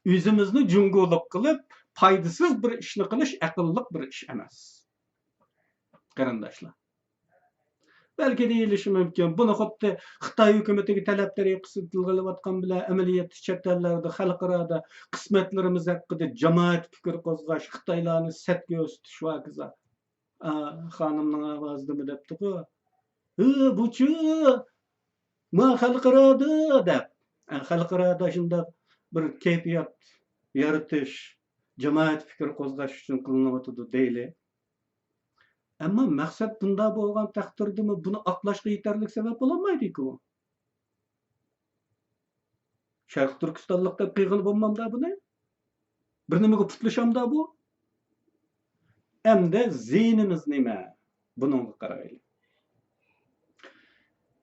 ئۆزىمىزنى جۇڭگولۇق قىلىپ، پايدىسىز بىر ئىشنى قىلىش ئەقىللىق بىر ئىش ئەمەس، قېرىنداشلار. بەلكى دېيىلىشى مۇمكىن، بۇنى خۇددى خىتاي ھۆكۈمىتىگە تەلەپ تەرىقىسىدە تىلغا ئېلىۋاتقان بىلەن، ئەمەلىيەتتە چەت ئەللەردە، خەلقئارادا قىسمەتلىرىمىز ھەققىدە جامائەت پىكىر قوزغاش، خىتايلارنى سەتكە كۆرسىتىش ۋە ھاكازا. ئا، خانىمنىڭ ئاۋازىدىمۇ دەپتىغۇ. ھە، بۇچۇ، ما خەلقئارادا دەپ. ئا، خەلقئارادا شۇنداق بىر كەيپىيات يارىتىش، جامائەت پىكرى قوزغاش ئۈچۈن قىلىنىۋاتىدۇ دەيلى. ئەمما مەقسەت بۇنداق بولغان تەقدىردىمۇ بۇنى ئاقلاشقا يېتەرلىك سەۋەب بولالمايدىكۇ. شەرقىي تۈركىستانلىق دەپ قىلغىلى بولمامدا بۇنى؟ بىر نېمىگە پۇتلىشامدا بۇ؟ ئەمدى زىيىنىمىز نېمە؟ بۇنىڭغا قارايلى.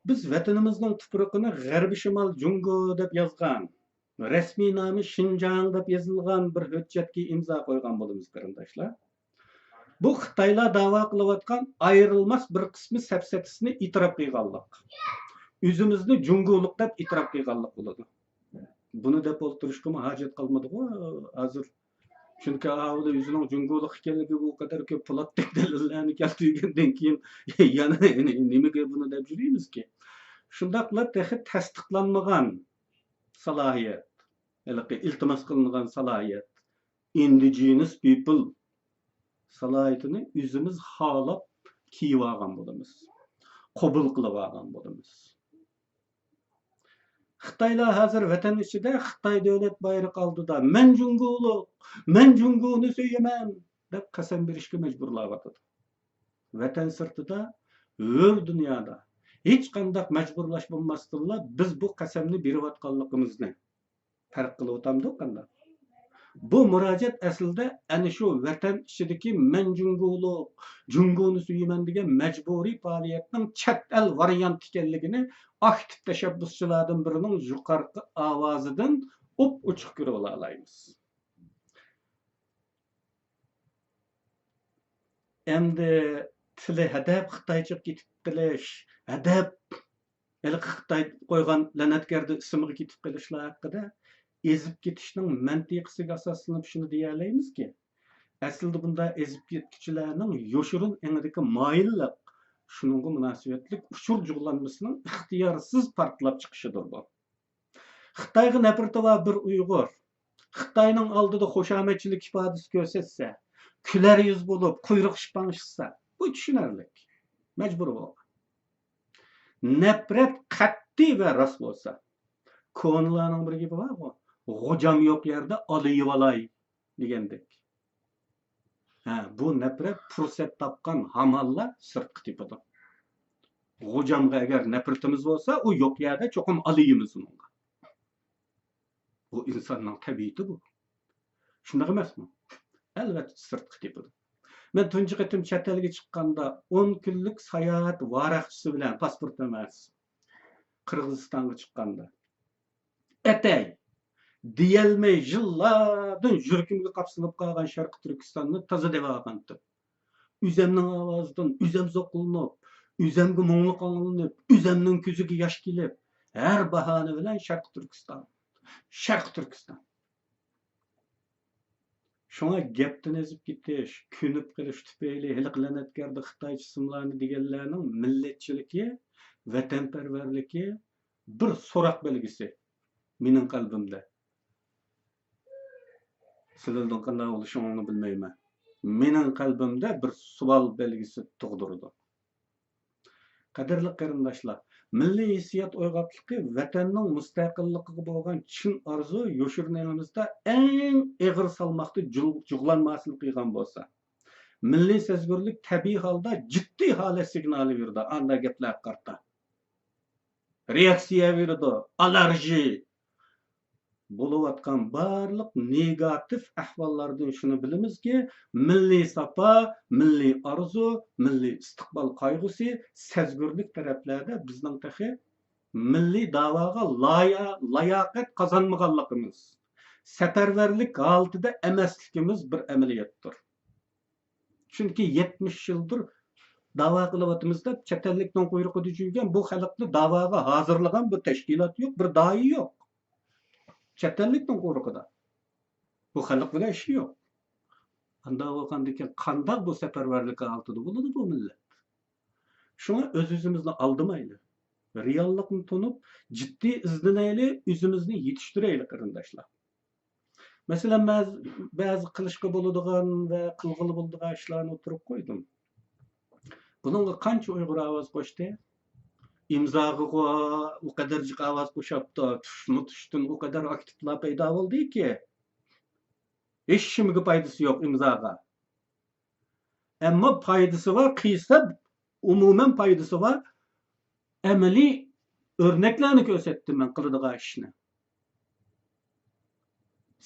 بىز ۋەتىنىمىزنىڭ تۇپرىقىنى غەربىي شىمال جۇڭگو دەپ يازغان، رەسمىي نامى شىنجاڭ دەپ يېزىلغان بىر ھۆججەتكە ئىمزا قويغان بولىمىز، قېرىنداشلار. بۇ خىتايلار داۋا قىلىۋاتقان ئايرىلماس بىر قىسمى سەپسەتىسىنى ئېتىراپ قىلغانلىق. ئۆزىمىزنى جۇڭگولۇق دەپ ئېتىراپ قىلغانلىق بولىدۇ. بۇنى دەپ ئولتۇرۇشقىمۇ ھاجەت قالمىدىغۇ ھازىر. چۈنكى ئاۋۇدا ئۆزىنىڭ جۇڭگولۇق ئىكەنلىكىگە ئۇ قەدەر كۆپ پولاتتەك دەلىللەرنى كەلتۈرگەندىن كېيىن يەنە نېمىگە بۇنى دەپ يۈرىمىزكى؟ شۇنداقلا تېخى تەستىقلانمىغان سالاھىيەت، ھېلىقى ئىلتىماس قىلىنغان سالاھىيەت، indigenous people سالاھىيىتىنى ئۆزىمىز خالاپ كىيىۋالغان بولىمىز، قوبۇل قىلىۋالغان بولىمىز. خىتايلار ھازىر ۋەتەن ئىچىدە خىتاي دۆلەت بايرىقى ئالدىدا «مەن جۇڭگولۇق، مەن جۇڭگونى سۆيىمەن» دەپ قەسەم بېرىشكە مەجبۇرلاۋاتىدۇ. ۋەتەن سىرتىدا، ھۆر دۇنيادا ھېچقانداق مەجبۇرلاش بولماستىنلا بىز بۇ قەسەمنى بېرىۋاتقانلىقىمىزنى پەرق قىلىۋاتامدۇ قانداق؟ بۇ مۇراجىئەت ئەسلىدە ئەنە شۇ ۋەتەن ئىچىدىكى «مەن جۇڭگولۇق، جۇڭگونى سۆيىمەن» دېگەن مەجبۇرىي پائالىيەتنىڭ چەت ئەل ۋارىيانتى ئىكەنلىكىنى ئاكتىپ تەشەببۇسچىلاردىن بىرىنىڭ يۇقىرىقى ئاۋازىدىن ئوپئوچۇق كۆرۈۋالالايمىز. ئەمدى تىلى ھەدەپ خىتايچىغا كېتىپ قېلىش، ھەدەپ ھېلىقى خىتاي قويغان لەنەتكەردە ئىسمىغا كېتىپ قېلىشلار ھەققىدە ئېزىپ كېتىشنىڭ مەنتىقىسىگە ئاساسلىنىپ شۇنى دېيەلەيمىزكى، ئەسلىدە بۇنداق ئېزىپ كەتكۈچىلەرنىڭ يوشۇرۇن ئېڭىدىكى مايىللىق، شۇنىڭغا مۇناسىۋەتلىك ئۇچۇر جۇغلانمىسىنىڭ ئىختىيارسىز پارتلاپ چىقىشىدۇر بۇ. خىتايغا نەپرىتى بار بىر ئۇيغۇر خىتاينىڭ ئالدىدا خۇشامەتچىلىك ئىپادىسى كۆرسەتسە، كۈلەر يۈز بولۇپ، قۇيرۇق شىپاڭ ئىشلىسا، بۇ چۈشىنەرلىك، مەجبۇر بولغان. نەپرەت قەتئىي ۋە راست بولسا، كونىلارنىڭ بىر گېپى بارغۇ، «غوجام يوق يەردە ئالا يېۋالاي» دېگەندەك. ھە، بۇ نەپرەت پۇرسەت تاپقان ھامانلا سىرتقا تېپىدۇ. غوجامغا ئەگەر نەپرىتىمىز بولسا، ئۇ يوق يەردە چوقۇم ئالا يېيىمىز ئۇنىڭغا. بۇ ئىنساننىڭ تەبىئىتى بۇ. شۇنداق ئەمەسمۇ؟ ئەلۋەتتە سىرتقا تېپىدۇ. مەن تۇنجى قېتىم چەت ئەلگە چىققاندا ئون كۈنلۈك ساياھەت ۋاراقچىسى بىلەن، پاسپورتىم ئەمەس، قىرغىزىستانغا چىققاندا، ئەتەي دېيەلمەي يىللاردىن يۈرىكىمگە قاپسىلىپ قالغان شەرقىي تۈركىستاننى تازا دەۋالغانتىم. ئۆزەمنىڭ ئاۋازىدىن ئۆزەم زوقلىنىپ، ئۆزەمگە مۇڭلۇق ئاڭلىنىپ، ئۆزەمنىڭ كۆزىگە ياش كېلىپ، ھەر باھانە بىلەن شەرقىي تۈركىستان، شەرقىي تۈركىستان. شۇڭا گەپتىن ئېزىپ كېتىش، كۆنۈپ قېلىش تۈپەيلى ھېلىقى لەنەتكەردە خىتايچە ئىسىملارنى دېگەنلەرنىڭ مىللەتچىلىكى، ۋەتەنپەرۋەرلىكى بىر سوراق بەلگىسى مېنىڭ قەلبىمدە. سىلەردىن قانداق بولۇشۇڭلارنى بىلمەيمەن. مېنىڭ قەلبىمدە بىر سوئال بەلگىسى تۇغدۇرىدۇ. قەدىرلىك قېرىنداشلار، مىللىي ھېسسىيات ئويغاقلىقى ۋەتەننىڭ مۇستەقىللىقىغا بولغان چىن ئارزۇ يوشۇرۇن ئېڭىمىزدا ئەڭ ئېغىر سالماقتا جۇل-، جۇغلانما ھاسىل قىلغان بولسا، مىللىي سەزگۈرلۈك تەبىئىي ھالدا جىددىي ھالەت سىگنالى بېرىدۇ، ئانداق گەپلەرگە قارىتا رېئاكسىيە بېرىدۇ، ئاللېرژى. بولۇۋاتقان بارلىق نېگاتىپ ئەھۋاللاردىن شۇنى بىلىمىزكى، مىللىي ساپا، مىللىي ئارزۇ، مىللىي ئىستىقبال قايغۇسى، سەزگۈرلۈك تەرەپلەردە بىزنىڭ تېخى مىللىي داۋاغا لايا-، لاياقەت قازانمىغانلىقىمىز، سەپەرۋەرلىك ھالىتىدە ئەمەسلىكىمىز بىر ئەمەلىيەتتۇر. چۈنكى يەتمىش يىلدۇر داۋا قىلىۋاتىمىز دەپ، چەت ئەللىكنىڭ قۇيرۇقىدا يۈرگەن بۇ خەلقنى داۋاغا ھازىرلىغان بىر تەشكىلات يوق، بىر داھىي يوق. چەت ئەللىكنىڭ قۇيرۇقىدا. بۇ خەلق بىلەن ئىشى يوق. ئانداق بولغاندىكىن قانداق بۇ سەپەرۋەرلىك ھالىتىدە بولىدۇ بۇ مىللەت؟ شۇڭا ئۆز-ئۆزىمىزنى ئالدىمايلى. رېئاللىقنى تونۇپ، جىددىي ئىزدىنەيلى، ئۆزىمىزنى يېتىشتۈرەيلى، قېرىنداشلار. مەسىلەن، مەز-، بەزى قىلىشقا بولىدىغان ۋە قىلغىلى بولىدىغان ئىشلارنى ئوتتۇرىغا قويدۇم. بۇنىڭغا قانچە ئۇيغۇر ئاۋاز قوشتى؟ ئىمزاغىغۇ ئۇ قەدەر جىق ئاۋاز قوشاپتۇ، تۇشمۇ تۇشتىن ئۇ قەدەر ئاكتىپلار پەيدا بولدىكى، ھېچكىمگە پايدىسى يوق ئىمزاغا. ئەمما پايدىسى بار، قىلسا ئومۇمەن پايدىسى بار ئەمەلىي ئۆرنەكلەرنى كۆرسەتتىم مەن قىلىدىغان ئىشنى.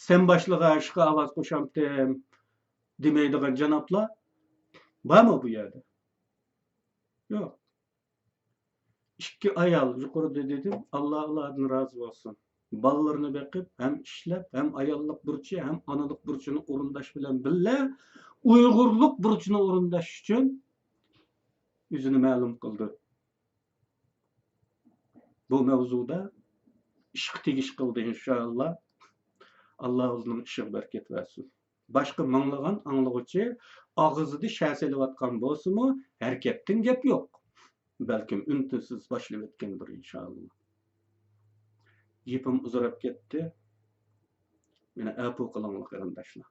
سەن باشلىغان ئىشقا ئاۋاز قوشامتىم دېمەيدىغان جانابلار بارمۇ بۇ يەردە؟ يوق. ئىككى ئايال يۇقىرىدا دېدىم، ئاللا ئۇلاردىن رازى بولسۇن. بالىلىرىنى بېقىپ، ھەم ئىشلەپ، ھەم ئاياللىق بۇرچى، ھەم ئانىلىق بۇرچىنى ئورۇنداش بىلەن بىللە، ئۇيغۇرلۇق بۇرچىنى ئورۇنداش ئۈچۈن ئۆزىنى مەلۇم قىلدى. بۇ مەۋزۇدا ئىشقا تېگىش قىلدى، ئىنشائاللا. ئاللا ئۆزىنىڭ ئىشىغا بەرىكەت بەرسۇن. باشقا مىڭلىغان ئاڭلىغۇچى ئاغزىدا شە سېلىۋاتقان بولسىمۇ، ھەرىكەتتىن گەپ يوق. بەلكىم ئۈن-تىنسىز باشلىۋەتكەندۇر، ئىنشائاللا. گېپىم ئۇزىراپ كەتتى. مېنى ئەپۇ قىلىڭلار، قېرىنداشلار.